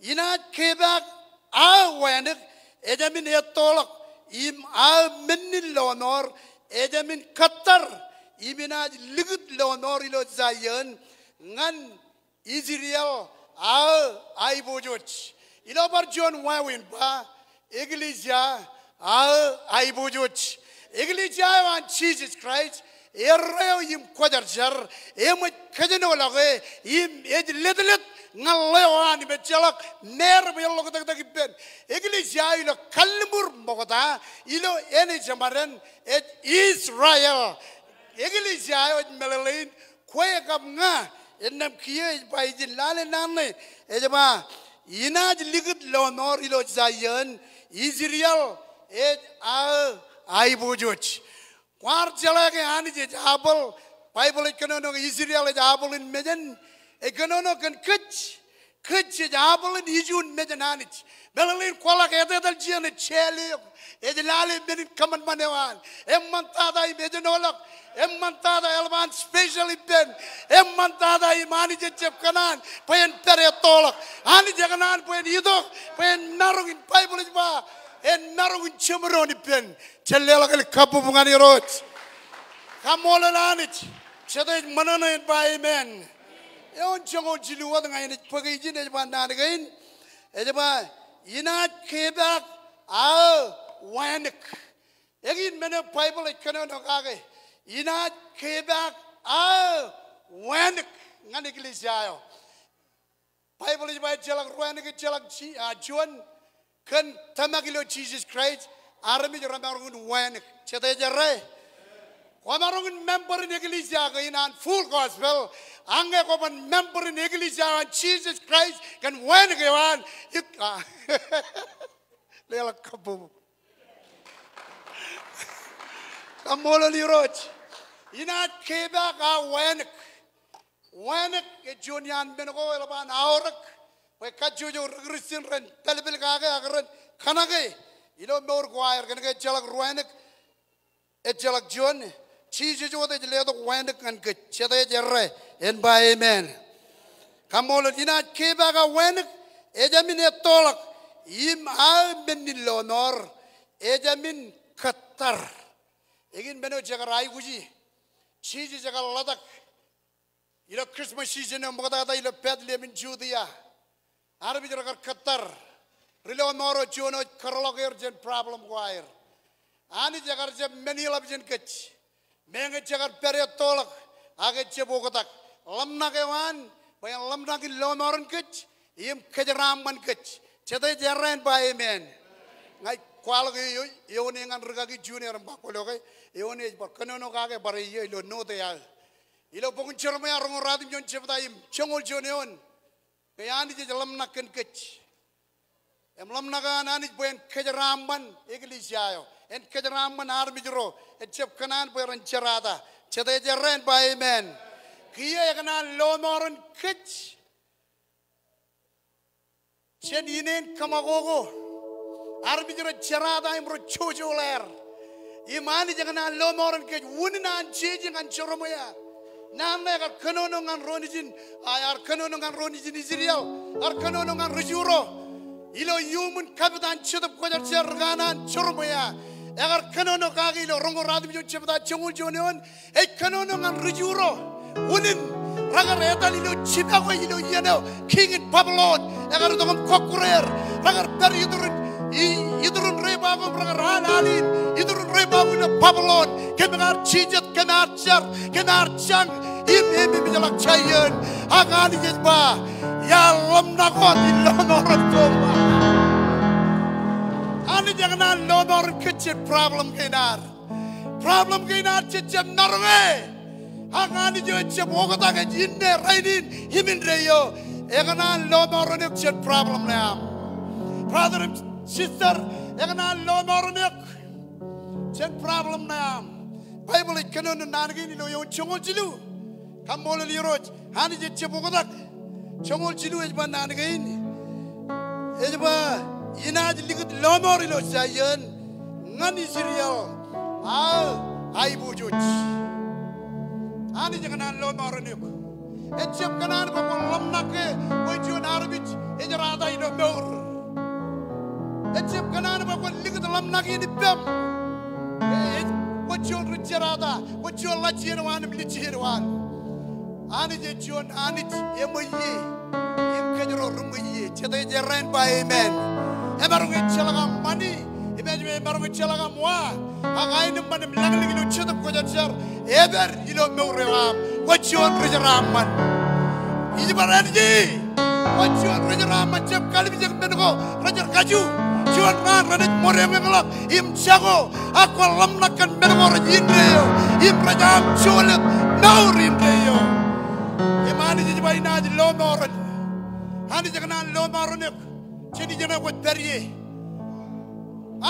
Inaaj kepaak aō wānōk, ejāmin ettoḷọk, im aō menninlọmọọr, ejāmin kōttar, im inaaj likūt lọmọọr ilo Zaion, ñan Israel aō aiboojoj. Ilo bar juon wāween ba, eklejia aō aiboojoj. Eklejia eo an Jisōs Kraist, erreo im kwōjarjar, eṃōj kōjenolọke, im ej letlet ñan ḷeo an, im ejjeḷọk meerep eḷḷọktaktak ippān. Eklejia eo ilo kalliṃur ṃokta, ilo āne jeṃaden, ej Israel. Eklejia eo ej meḷeḷein, kwe kab ña, innām kiiō ej ba ijin. Lale naan ṇe, ej ba, inaaj likūt lọmọọr ilo Zaion, Israel ej aō aiboojoj. Kwaar jeḷā ke Anij ej apple, Baibōḷ ej kōnono ke Israel ej apple in mejān, ej kōnono kōn kōj, kōj jej apple in ijun mejān Anij. Meḷeḷein kwaḷọk etetal jiaṇ ej jāle eok. Ej lale men in kōṃanṃan eo an. Eṃṃantata im ejenoḷọk. Eṃṃantata eḷap an special ippān. Eṃṃantata im Anij ejjab kōṇaan bwe en pād ettoḷọk. Anij ekōṇaan bwe en itok, bwe en maroñ in, Baibōḷ ej ba, en maroñ in jeṃdoon ippān. Jen leḷọk el kabbokbok ñan Irooj. Kaṃṃoolol Anij. Jete ej ṃōṇōṇō en ba amen. Eoon joñoul jilu wōt ña inaaj bōke ijin, ej ba naan kein. Ej ba, inaaj kepaak aō wānōk. Eñin men eo Baibōḷ ej kōnono kake. Inaaj kepaak aō wānōk ñan eklejia eo. Baibōḷ ej ba ejjeḷọk ruwānōk, ejjeḷọk ji-, a, juon kōn tōmak ilo Jisōs Kraist, armej remaroñ in wānōk. Jete ej errā? Kwōmaroñ in member in eklejia kein an Full Gospel, ak ñe kwōban member in eklejia an Jisōs Kraist kōn wānōk eo an, ik-, a, leḷọk kabbokbok. Kaṃṃoolol Irooj. Inaaj kepaak aō wānōk. Wānōk ej juon iaan men ko eḷap an aorōk bwe kajjojo ri Kristian ren pālpel kake ak ren kōṇake ilo mour ko aer, kōnke ejjeḷọk ruwānōk, ejjeḷọk juon. Jisōs wōt ej letok wānōk ñan kōj. Jete ej errā? En ba amen. Kaṃṃoolol. Inaaj kepaak aō wānōk, ejāmin ettoḷọk, im aō menninlọmọọr, ejāmin kōttar. Eñin men eo jekar aikuji. Jisōs ekar ḷotak ilo Christmas season eo ṃoktata ilo Bethlehem in Judea. Armej rekar kōttar. Ri lọmọọr eo juon eo ej kōtḷọk er jān problem ko aer. Anij ekar jab men eḷap jān kōj. Meñe jekar pād ettoḷọk, ak ejjab oktak. Ḷōmṇak eo an bwe en ḷōmṇak in lọmọọren kōj im kōjeraaṃṃan kōj. Jete ej errā? En ba amen. Ña ij kwaḷọk eo, eoon e ñan rikaki Junior im ba kwōlo ke, eoon e ej bar kōnono kake barāinwōt ilo note aō. Ilo bok in Jeremaia roñoul ruatimjuon jebta im joñoul juon eoon. Ke Anij ej ḷōmṇak kōn kōj. Im ḷōmṇak eo an Anij bwe en kōjeraaṃṃan eklejia eo. En kōjeraaṃṃan armej ro ejjab kōṇaan bwe ren jerata. Jete ej errā? En ba amen. Kiiō ekōṇaan lọmọọren kōj jān ineen kōṃakoko. Armej rej jerata im rej jojoḷāār. Im Anij ekōṇaan lọmọọren kōj. Unin an jeje ñan Jeremaia. Naan ṇe ekar kōnono ñan ro nejin, a, ekar kōnono ñan ro nejin Israel. Ekar kōnono ñan ri Ju ro. Ilo iuṃwin kapit an Jetōb Kwōjarjar ri kanaan Jeremaia, ekar kōnono kake ilo roñoul ruatimjuon jebta joñoul juon eoon. Ej kōnono ñan ri Ju ro. Unin Rekar etal ilo jibakwe ilo iien eo, kiiñ in Babilon ekar itok im kọkkure er. Rekar pād iturin, i-, iturin rej ba ko im rekar al al in iturin rej ba ko ilo Babilon. Kōm kar jijet, kōm ar jar, kōm ar jañ im, im, im ejjeḷọk Zaion. Ak Anij ej ba, iar ḷōmṇak wōt in lọmọọren koṃ. Anij ekōṇaan lọmọọren kōj jān problem kein ad. Problem kein ad jej jab maroñe. Ak Anij eo ejjab oktak, ej inne, rainin im indeeo. Ekōṇaan lọmọọren eok jān problem ṇe aṃ. Brother im sister, ekōṇaan lọmọọren eok jān problem ṇe aṃ. Baibōḷ ej kōnono naan kein ilo eoon joñoul jilu. Kaṃṃoolol Irooj. Anij ejjab oktak. Joñoul jilu ej ba naan kein. Ej ba, inaaj likūt lọmọọr ilo Zaion ñan Israel aō aiboojoj. Anij ekōṇaan lọmọọren eok. Ejjab kōṇaan bwe kwōn ḷōmṇakke bwe juon armej ej jerata ilo mour. Ejjab kōṇaan bwe kwōn likūt ḷōmṇak in ippaṃ. Ej, kwōj juon ri jerata, kwōj juon ḷajier eo an im lijier eo an. Anij ej juon Anij eṃweiie im kōjro ri ṃweiie. Jete ej errā in ba amen? Emaroñ ejjeḷọk aṃ ṃani, im ej, emaroñ ejjeḷọk aṃ wa. Ak aenōṃṃan im lañlōñ ilo Jetōb Kwōjarjar epād ilo mour eo aṃ. Kwōj juon ri jeraaṃṃan. Ij bar ālije, kwōj juon ri jeraaṃṃan. Jab kallimjek men ko rej kaju. Juon raan renaaj ṃōdeañ eñḷọk im jako, ak kwōn ḷōmṇak kōn men ko rej indeeo im rej aṃ jolōt mour indeeo. Im Anij ej ba inaaj lọmọọren. Anij ekōṇaan lọmọọren eok jān ijeṇe kwōj pād ie.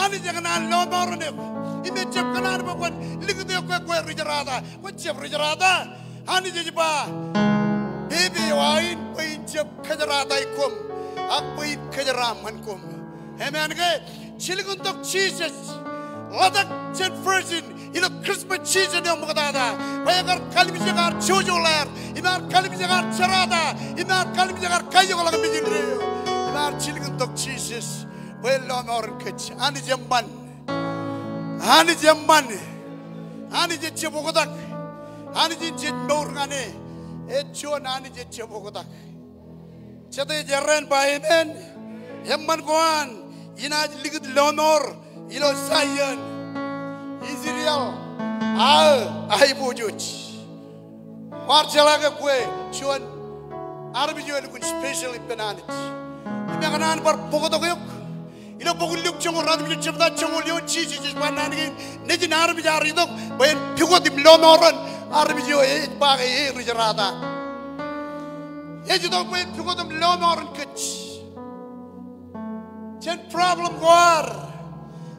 Anij ekōṇaan lọmọọren eok. Im ejjab kōṇaan bwe kwōn likūt eok ke kwe ri jerata. Kwōj jab ri jerata. Anij ej ba, pepe eo aō in bwe in jab kōjerataik koṃ, ak bwe in kōjeraaṃṃan koṃ. Amen ke? Jilkintok Jisōs. Ḷotak jān virgin ilo Christmas season eo ṃoktata, bwe ekar kallimjek ear jojoḷāār, im ear kallimjek ear jerata, im ear kallimjek ear kaiokḷọk mejān eo, im ear jilkintok Jisōs bwe en lọmọọren kōj. Anij eṃṃan. Anij eṃṃan. Anij ejjab oktak. Anij in jej mour ñan e. Ej juon Anij ejjab oktak. Jete ej errā in ba amen? Eṃṃan ko an, inaaj likūt lọmọọr ilo Zaion, Israel aō aiboojoj. Kwaar jeḷā ke kwe juon armej eo elukkuun special ippān Anij. Im ekōṇaan bar bōktok eok. Ilo bok in Luk joñoul ratimjuon jebta joñoul eoon, Jisōs ej ba naan kein, nejin armej ear itok bwe en pukot im lọmọọren armej eo ej ba ke e ri jerata. Ej itok bwe en pukot im lọmọọren kōj jān problem ko ad.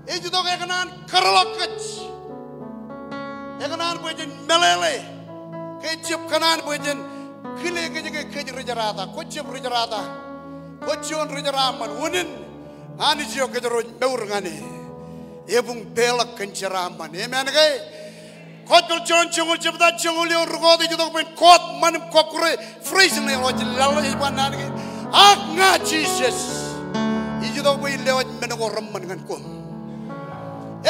Ej itok ekōṇaan kōtḷọk kōj. Ekōṇaan bwe jen meḷeḷe. Ke ejjab kōṇaan bwe jen kile kōj ke kōj ri jerata. Kwō jab ri jerata. Kwō juon ri jeraaṃṃan. Unin Anij eo kōjro ej mour ñan e, ebuñ peḷọk kōn jeraaṃṃan. Amen ke? Gospel John joñoul jebta joñoul eoon, ri kọọt ej itok bwe en kọọt ṃan im kọkkure. Phrase ṇe eo ej laḷ ej ba naan kein, ak ña Jisōs ij itok bwe in lewōj men ko reṃṃan ñan koṃ.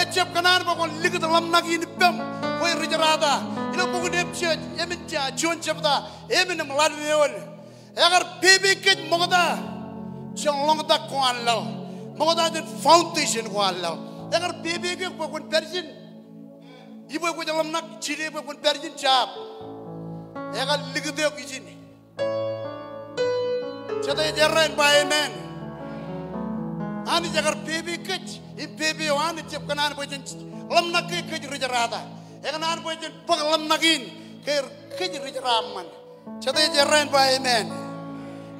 Ejjab kōṇaan bwe kwōn likūt ḷōmṇak in ippaṃ kwe ri jerata. Ilo bok in Epesōs emān, juon jebta emān im ḷalem eoon. Ekar pepe kōj ṃokta jān ḷoñtak ko an laḷ. Ṃokta jān foundation ko an laḷ. Ekar pepe kōj bwe kwōn pād ijin. Ibwe kwōj ḷōmṇak, jidik bwe kwōn pād ijin, jab. Ekar likūt eok ijin. Jete ej errā in ba amen? Anij ekar pepe kōj, im pepe eo an ejjab kōṇaan bwe jen ḷōmṇak ke kōj ri jerata. Ekōṇaan bwe jen bōk ḷōmṇak in ke kōj ri jeraaṃṃan. Jete ej errā in ba amen?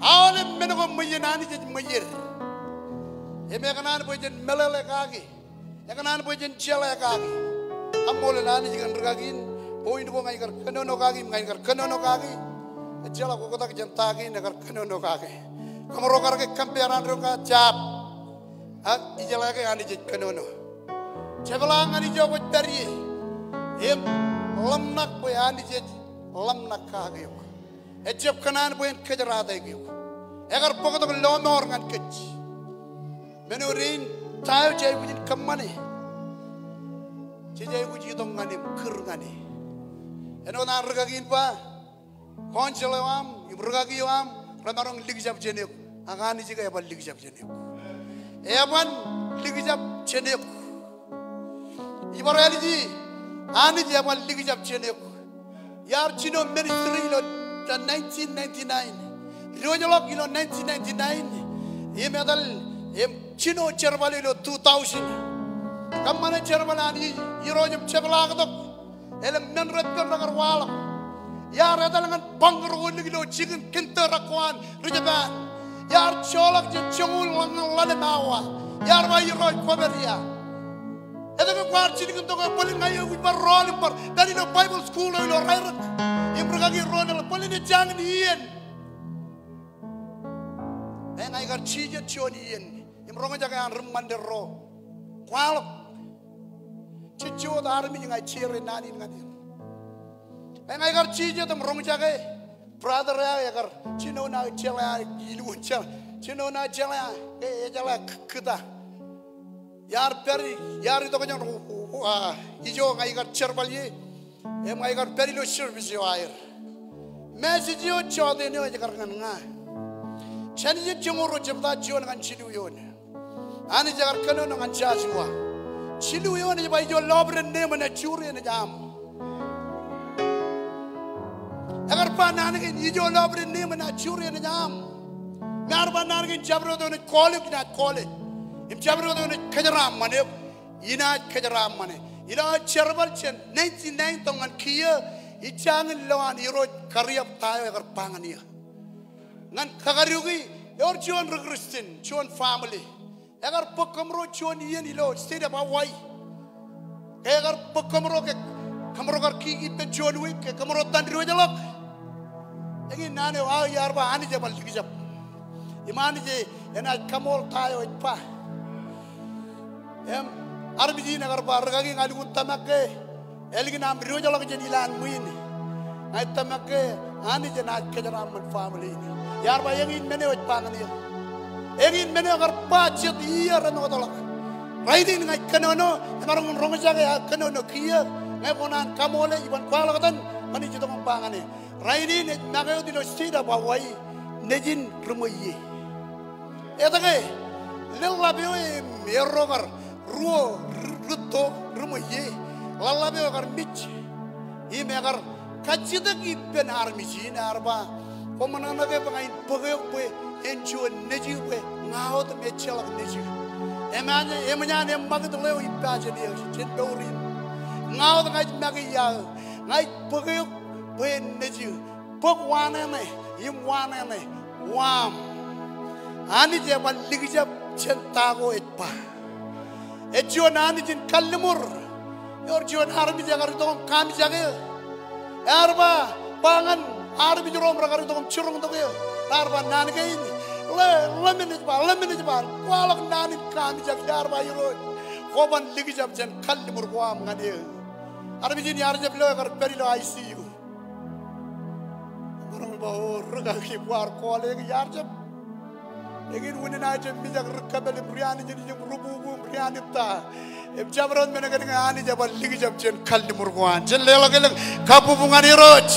Aolep men ko ṃweien Anij ej ṃweied. Im ekōṇaan bwe jen meḷeḷe kaki. Ekōṇaan bwe jen jeḷā kaki. Kaṃṃoolol Anij kōn rikaki in. Point ko ña ikar kōnono kaki, ña ikar kōnono kaki. Ejjeḷọk oktak jān ta kein, ikar kōnono kaki. Kōmro kar ke compare an ro ka, jab. Ak ijeḷā ke Anij ej kōnono. Jepḷaak ñan ijo kwōj pād ie. Im ḷōmṇak bwe Anij ej ḷōmṇak kake eok. Ejjab kōṇaan bwe en kōjerataik eok. Ekar bōktok lọmọọr ñan kōj. Men eo dein ta eo jej aikuj in kōṃṃane. Jej aikuj itok ñan e im kūr ñan e. Āinwōt an rikaki in ba, council eo aṃ, im rūkaki eo aṃ, remaroñ likjab jān eok. Ak Anij ke eban likjab jān eok. Eban likjab jān eok. Ibar āliji, Anij eban likjab jān eok. Iar jino ministry ilo nineteen ninety-nine. Diwōjḷọk ilo nineteen ninety-nine. Im etal, im jino jerbal ilo two thousand. Kōṃṃane jerbal an Irooj im jepḷaaktok elōñ men reppen rekar waḷọk. Iar etal ñan bunkers ko ilo jikin kinto rak ko an ri Japan. Iar joḷọk jān joñoul ḷọk ñan ḷalem awa. Iar ba Irooj kwōpād ia. Etke kwaar jilkintok eō? Bōlen ña eo kwōj bar rọọl im bar pād ilo Bible school eo ilo Rairōk. Im rūkaki ro eḷap bōlen ejjañin iien. Ña ikar jijet juon iien. Im roñjake an ri Ṃander ro. Kwaḷọk. Jejjo wōt armej ña ij share naan in ñan er. Ña ikar jijet im roñjake brother eo aō ekar jino ṇa jeḷā ilowaan jeḷā. Jino ṇa jeḷā, e, ejeḷā kōkōta. Iar pād, iar itok jān, a, ijo ña ikar jerbal ie. Im ña ikar pād ilo service eo aer. Message eo jọteen eo ej kar ñan ña. Jenesis joñoul ruo jebta juon ñan jilu eoon. Anij ekar kōnono ñan Joshua. Jilu eoon ej ba ijo lọpiden neeṃ enaaj jur eṇ ej aṃ. Ekar ba naan kein ijo lọpiden neeṃ enaaj jur eṇ ej aṃ. Im ear ba naan kein jabdewōt eo enaaj call eok inaaj call e. Im jabdewōt eo enaaj kōjeraaṃṃan eok inaaj kōjeraaṃṃan e. Ilo aō jerbal jān ninety-nine tok ñan kiiō, ejjañin lo an Irooj kariab ta eo ekar ba ñan eō. Ñan kakaduki, ewōr juon ri Kristian, juon family. Ekar bōk kōmro juon iien ilo state of Hawaii. Ke ekar bōk kōmro ke kōmro kar kiki ippān juon wiik ke kōmro itōn diwōjḷọk. Eñin naan eo aō iar ba Anij eban likjab. Im Anij e enaaj kaṃool ta eo ej ba. Im armej in ekar ba, rūkaki, ña lukkuun tōmak ke ālikin aṃ diwōjḷọk jān ilowaan ṃwiin. Ña ij tōmak ke Anij enaaj kōjeraaṃṃan family in. Iar ba eñin men eo ej ba ñan eō. Eñin men eo ekar ba jet iiō remootḷọk. Rainin ña ij kōnono, emaroñ in roñjake aō kōnono kiiō, ñe kwō naan kaṃool e, iban kwaḷọk etan, kwōnaaj itok im ba ñan e. Rainin ej make wōt ilo state of Hawaii nejin ri ṃweiie. Etke? Leḷḷap eo im erro kar ruo, ri-, rūtto ri ṃweiie. Leḷḷap eo ekar mej. Im ekar kajjitōk ippān armej in, ear ba, koṃ ṇōṇōke bwe ña in bōk eok bwe en juon nejū bwe ña wōt im ejjeḷọk nejū. Eṃōj an, eṃōj an eṃṃakūt ḷeo ippa jān eō, jān mour in. Ña wōt ña ij make iaō. Ña ij bōk eok bwe en nejū. Bōk waanene im waanene waam. Anij eban likjab jān ta ko ej ba. Ej juon Anij in kalliṃur. Ewōr juon armej ekar itok im kaamijak eō. Ear ba, ba ñan armej ro im rekar itok im jiroñtok eō. Raar ba naan kein, ḷe, ḷe men ej ba, ḷe men ej ba. Kwaḷọk naan in kaamijak. Iar ba Irooj, kwōban likjab jān kalliṃur ko aṃ ñan eō. Armej in iar jab lo, ekar pād ilo I C U. Emaroñ ba, o, rūkaki, kwaar call eō ke? Iar jab. Eñin unin aō jab mijak ri kōpel im ri Anij in im ri bubu im ri Anij ta. Im jabdewōt men kein ñe Anij eban likjab jān kalliṃur ko an. Jen leḷọk elōñ kabubu ñan Irooj.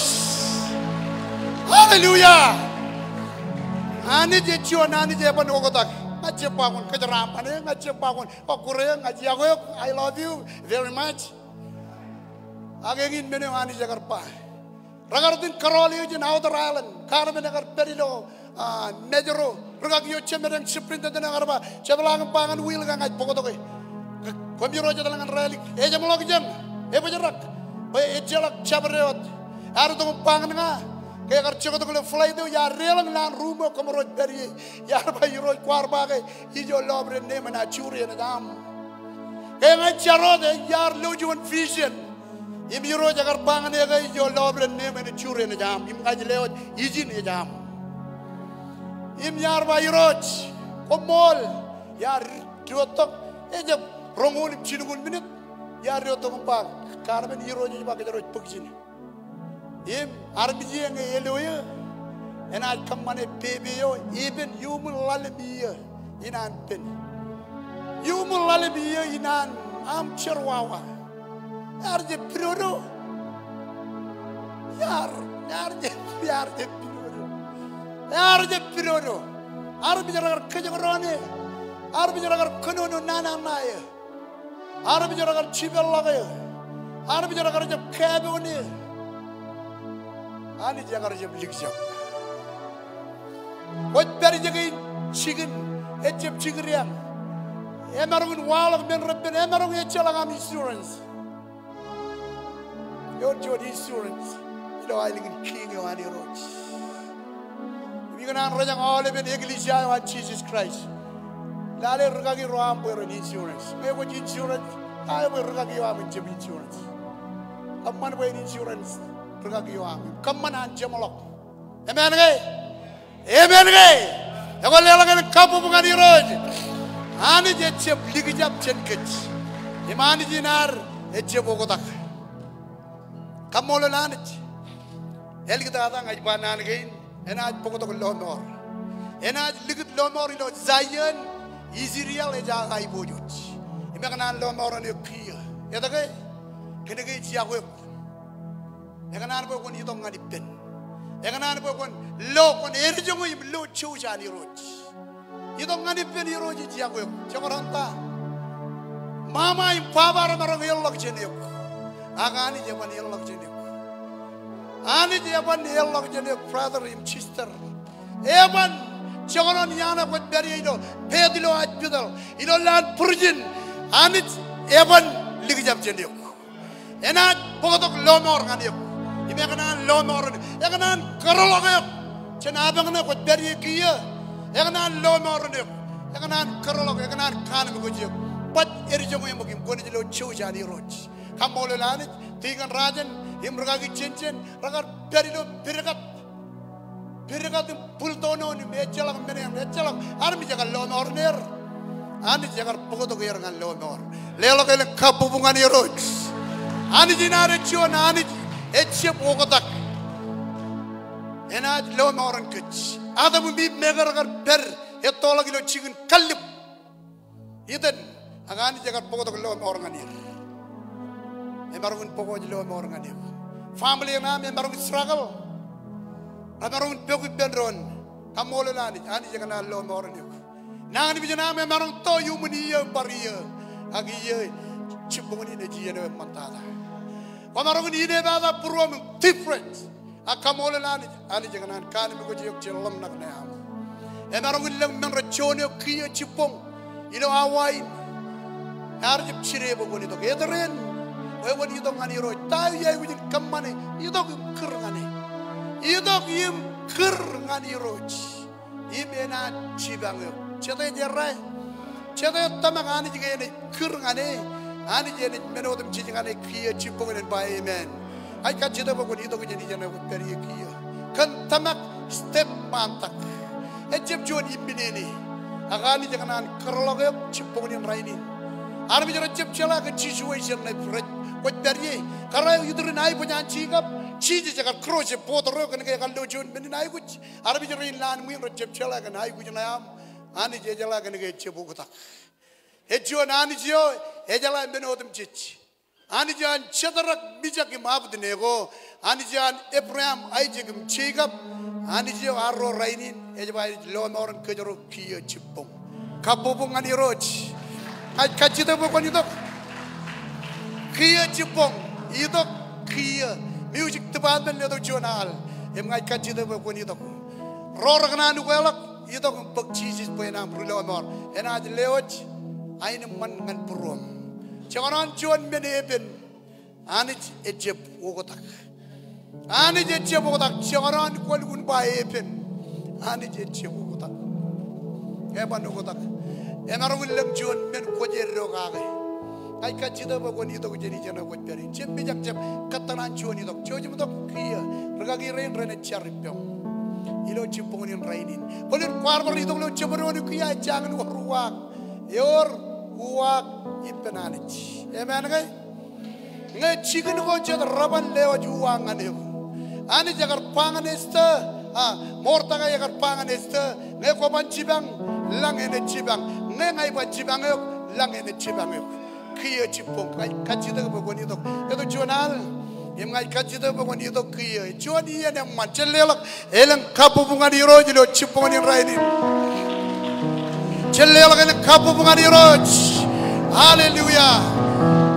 Hallelujah. Anij ej juon Anij eban oktak. Ña ij jab ba kwōn kōjeraaṃṃan eō, ña ij jab ba kwōn kọkkure eō, ña ij yokwe eok, I love you very much. Ak eñin men eo Anij ekar ba. Rekar itōn kōrọọl eō jān outer island. Carmen ekar pād ilo, a, Majuro. Rūkaki eo, jemedān superintendent eo ekar ba, jepḷaak im ba ñan Will ke ña ij bōktok e. Koṃiro ej etal ñan Rālik. Ejeṃḷọkjeṇ. Ebōjrak. Bwe ejjeḷọk jabdewōt. Ear itok im ba ñan ña. Ke ekar joktok ilo flight eo, iar deḷọñ lowaan ruum eo koṃro ej pād ie. Iar ba, Irooj, kwaar ba ke ijo lọpiden neeṃ enaaj jur eṇ ej aṃ. Ke ña ij jar wōt, e, iar lo juon vision. Im Irooj ekar ba ñan eō ke ijo lọpiden neeṃ enaaj jur eṇ ej aṃ. Im ña ij lewōj ijin ej aṃ. Im iar ba, Irooj, koṃṃool. Iar diwōjtok, ejab roñoul im jilñuul minit. Iar diwōjtok im ba, Carmen, Irooj ej ba kōjro ej bōk ijin. Im armej ie ñe elo eō, enaaj kōṃṃane pepe eo epen iuṃwin ḷalem iiō in an pen. Iuṃwin ḷalem iiō in an aṃ jerọwawa. Ear jab pidodo. Iar, Ear jab, ear jab pidodo. Ear jab pidodo. Armej rekar kōjekdọọn e. Armej rekar kōnono nana ṇae. Armej rekar jipeḷḷọk e. Armej rekar jab kāpoon e. Anij ekar jab likjab. Kwōj pād ijoko in jikin, ejjab jikid eañ. Emaroñ in waḷọk men reppen, emaroñ ejjeḷọk aṃ insurance. Ewōr juon insurance ilo aelōñ in Kiiñ eo an Irooj. Im ikōṇaan rōjañ aolepen eklejia eo an Jisōs Kraist. Lale rūkaki ro aṃ bwe ren insurance. Ñe kwōj insurance, ta eo bwe rūkaki eo aṃ en jab insurance? Kōṃṃan bwe en insurance rūkaki eo aṃ. Kōṃṃan an jeṃḷọk. Amen ke? Amen ke? Ekwe leḷọk elōñ kabbokbok ñan Irooj. Anij ejjab likjab jān kōj. Im Anij in ad ejjab oktak. Kaṃṃoolol Anij. Āliktata ña ij ba naan kein, enaaj bōktok lọmọọr. Enaaj likūt lọmọọr ilo Zion, Israel ej aō aiboojoj. Im ekōṇaan lọmọọren eok kiiō. Etke? Kōnke ej iọkwe eok. Ekōṇaan bwe kwōn itok ñan ippān. Ekōṇaan bwe kwōn lo, kwōn edjoñe im lo jouj an Irooj. Itok ñan ippān Irooj ej iọkwe eok. Jekdọọn ta? Mama im baba remaroñ eḷḷọk jān eok. Ak Anij eban eḷḷọk jān eok. Anij eban eḷḷọk jān eok, brother im sister. Eban, jekdọọn iaan kwōj pād ie ilo bed ilo hospital, ilo lowaan prison, Anij eban likjab jān eok. Enaaj bōktok lọmọọr ñan eok. Im ekōṇaan lọmọọren eok. Ekōṇaan kōrḷọk eok. Jān apañ ṇe kwōj pād ie kiiō. Ekōṇaan lọmọọren eok. Ekōṇaan kōrḷọk, ekōṇaan kaanemkwōj eok. Baj edjoñe ṃōk im kwōnaaj lo jouj an Irooj. Kaṃṃoolol Anij, tikōn Rajen im rūkaki Jenjen, rekar pād ilo pedkat. Pedkat im bwiltono im ejjeḷọk men eṇ, ejjeḷọk armej ekar lọmọọren er. Anij ekar bōktok er ñan lọmọọr. Leḷọk elōñ kabbokbok ñan Irooj. Anij in ad ej juon Anij ejjab oktak. Enaaj lọmọọren kōj. Adam im Iv, meñe rekar pād ettoḷọk ilo jikin kallib Iden, ak Anij ekar bōktok lọmọọr ñan er. Emaroñ in bōk wōj lọmọọr ñan eok. Family eṇ aṃ emaroñ in struggle. Remaroñ in pok ippān doon. Kaṃṃoolol Anij, Anij ekōṇaan lọmọọren eok. Nañinmej eṇ aṃ emaroñ to iuṃwin iiō im bar iiō. Ak iiō jibboñ in ej iien eo eṃṃantata. Kwōmaroñ in inepata būruōm im different. Ak kaṃṃoolol Anij, Anij ekōṇaan kaanemkwōj eok jān ḷōmṇak ṇe aṃ. Emaroñ in lōñ men rej juon eok kiiō jibboñ ilo awa in. Ear jab jide bwe kwōn itok. Eter eṇ bwe kwōn itok ñan Irooj. Ta eo iaikuj in kōṃṃane? Itok im kūr ñan e. Itok im kūr ñan Irooj. Im enaaj jipañ eok. Jete ej errā? Jete eo tōmak Anij ke enaaj kūr ñan e? Anij enaaj men otemjej ñan e kiiō jibboñ in, en ba amen. Ij kajjitōk bwe kwōn itok jān ijeṇe kwōj pād ie kiiō. Kōn tōmak step ṃaantak. Ejjab juon imminene. Ak Anij ekōṇaan kōrḷọk eok jibboñ in rainin. Armej rejjab jeḷā kōn situation ṇe rej, kwōj pād ie. Kōrā eo iturin aibōj an Jekob, Jisōs ekar cross e border eo kōnke ekar lo juon men in aikuj. Armej rein lowaan ṃwiin rejjab jeḷā kōn aikuj ṇe aṃ. Anij ejeḷā kōnke ejjab oktak. Ej juon Anij eo ejeḷā men otemjej. Anij eo an Jedrak, Mijak im Abednego. Anij eo an Abraham, Aisak im Jekob. Anij eo arro rainin ej ba ej lọmọọren kōjro kiiō jibboñ. Kabbokbok ñan Irooj. Ña ij kajjitōk bwe kwōn itok kiiō jibboñ. Itok kiiō. Music department letok juon al. Im ña ij kajjitōk bwe kwōn itok. Ro rekōṇaan ukeḷọk, itok im bōk Jisōs bwe en aṃ ri lọmọọr. Enaaj lewōj aenōṃṃan ñan būruōm. Jekdọọn juon men epen, Anij ejjab oktak. Anij ejjab oktak. Jekdọọn kwōlukkuun ba epen, Anij ejjab oktak. Eban oktak. Emaroñ in lōñ juon men kwōj eddo kake. Ña ij kajjitōk bwe kwōn itok jān ijeṇe kwōj pād ie. Jab mijak, jab kōttan an juon itok. Jouj im itok kiiō. Rūkaki rein renaaj jar ippaṃ ilo jibboñ in rainin. Bōlen kwaar bar itok ilo jabdewōt eo kiiō, ejjañin wōr uwaak. Ewōr uwaak ippān Anij. Amen ke? Ñe jikin ko jet reban lewōj uwaak ñan eok. Anij ekar ba ñan Esta, a, Mordekai ekar ba ñan Esta, ñe kwō ban jipañ, lañ enaaj jipañ. Ñe ña iban jipañ eok, lañ enaaj jipañ eok. Kiiō jibboñ. Ña ij kajjitōk bwe kwōn itok. Eto juon al. Im ña ij kajjitōk bwe kwōn itok kiiō. Juon iien eṃṃan. Jen leḷọk elōñ kabbokbok ñan Irooj ilo jibboñ in rainin. Jen leḷọk elōñ kabbokbok ñan Irooj. Hallelujah.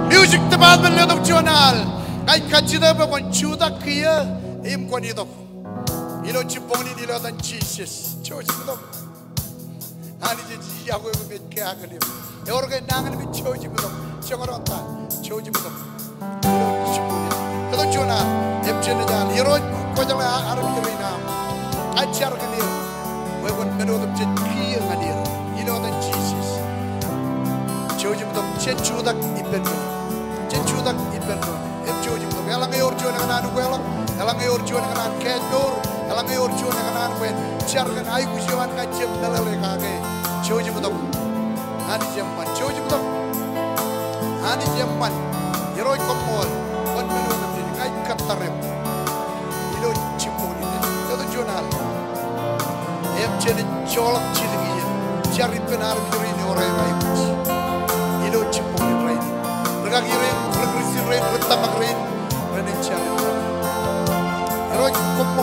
Music department, letok juon al. Ña ij kajjitōk bwe kwōn jutak kiiō im kwōn itok ilo jibboñ in ilo etan Jisōs. Jouj im itok. Anij ej iọkwe eok im ej kakōl eok. Ewōr ke nañinmej? Jouj im itok. Joñoul ta. Jouj im itok. Etok juon al. Im jen ej al. Irooj, kwōjeḷā armej rein aṃ. Ij jar kōn er bwe kwōn men otemjej kiiō ñan er ilo etan Jisōs. Jouj im itok. Jen jutak ippān doon. Jen jutak ippān doon. Im jouj im itok. Eḷaññe ewōr juon ekōṇaan ukeḷọk, eḷaññe ewōr juon ekōṇaan kaājmour, eḷaññe ewōr juon ekōṇaan bwe en jar kōn aikuj eo an ñan jab meḷeḷe kake, jouj im itok. Anij eṃṃan. Jouj im itok. Anij eṃṃan. Irooj, koṃṃool. Kwōn men otemjej. Ña ij kōttar eok ilo jibboñ in. Etok juon al. Im jen ej joḷọk jilkinḷọk. Jar ippān armej rein ewōr aer aikuj ilo jibboñ in rainin. Rikaki rein, ri-Kūrjin rein, ri-tōmak rein, renaaj jar. Irooj, koṃ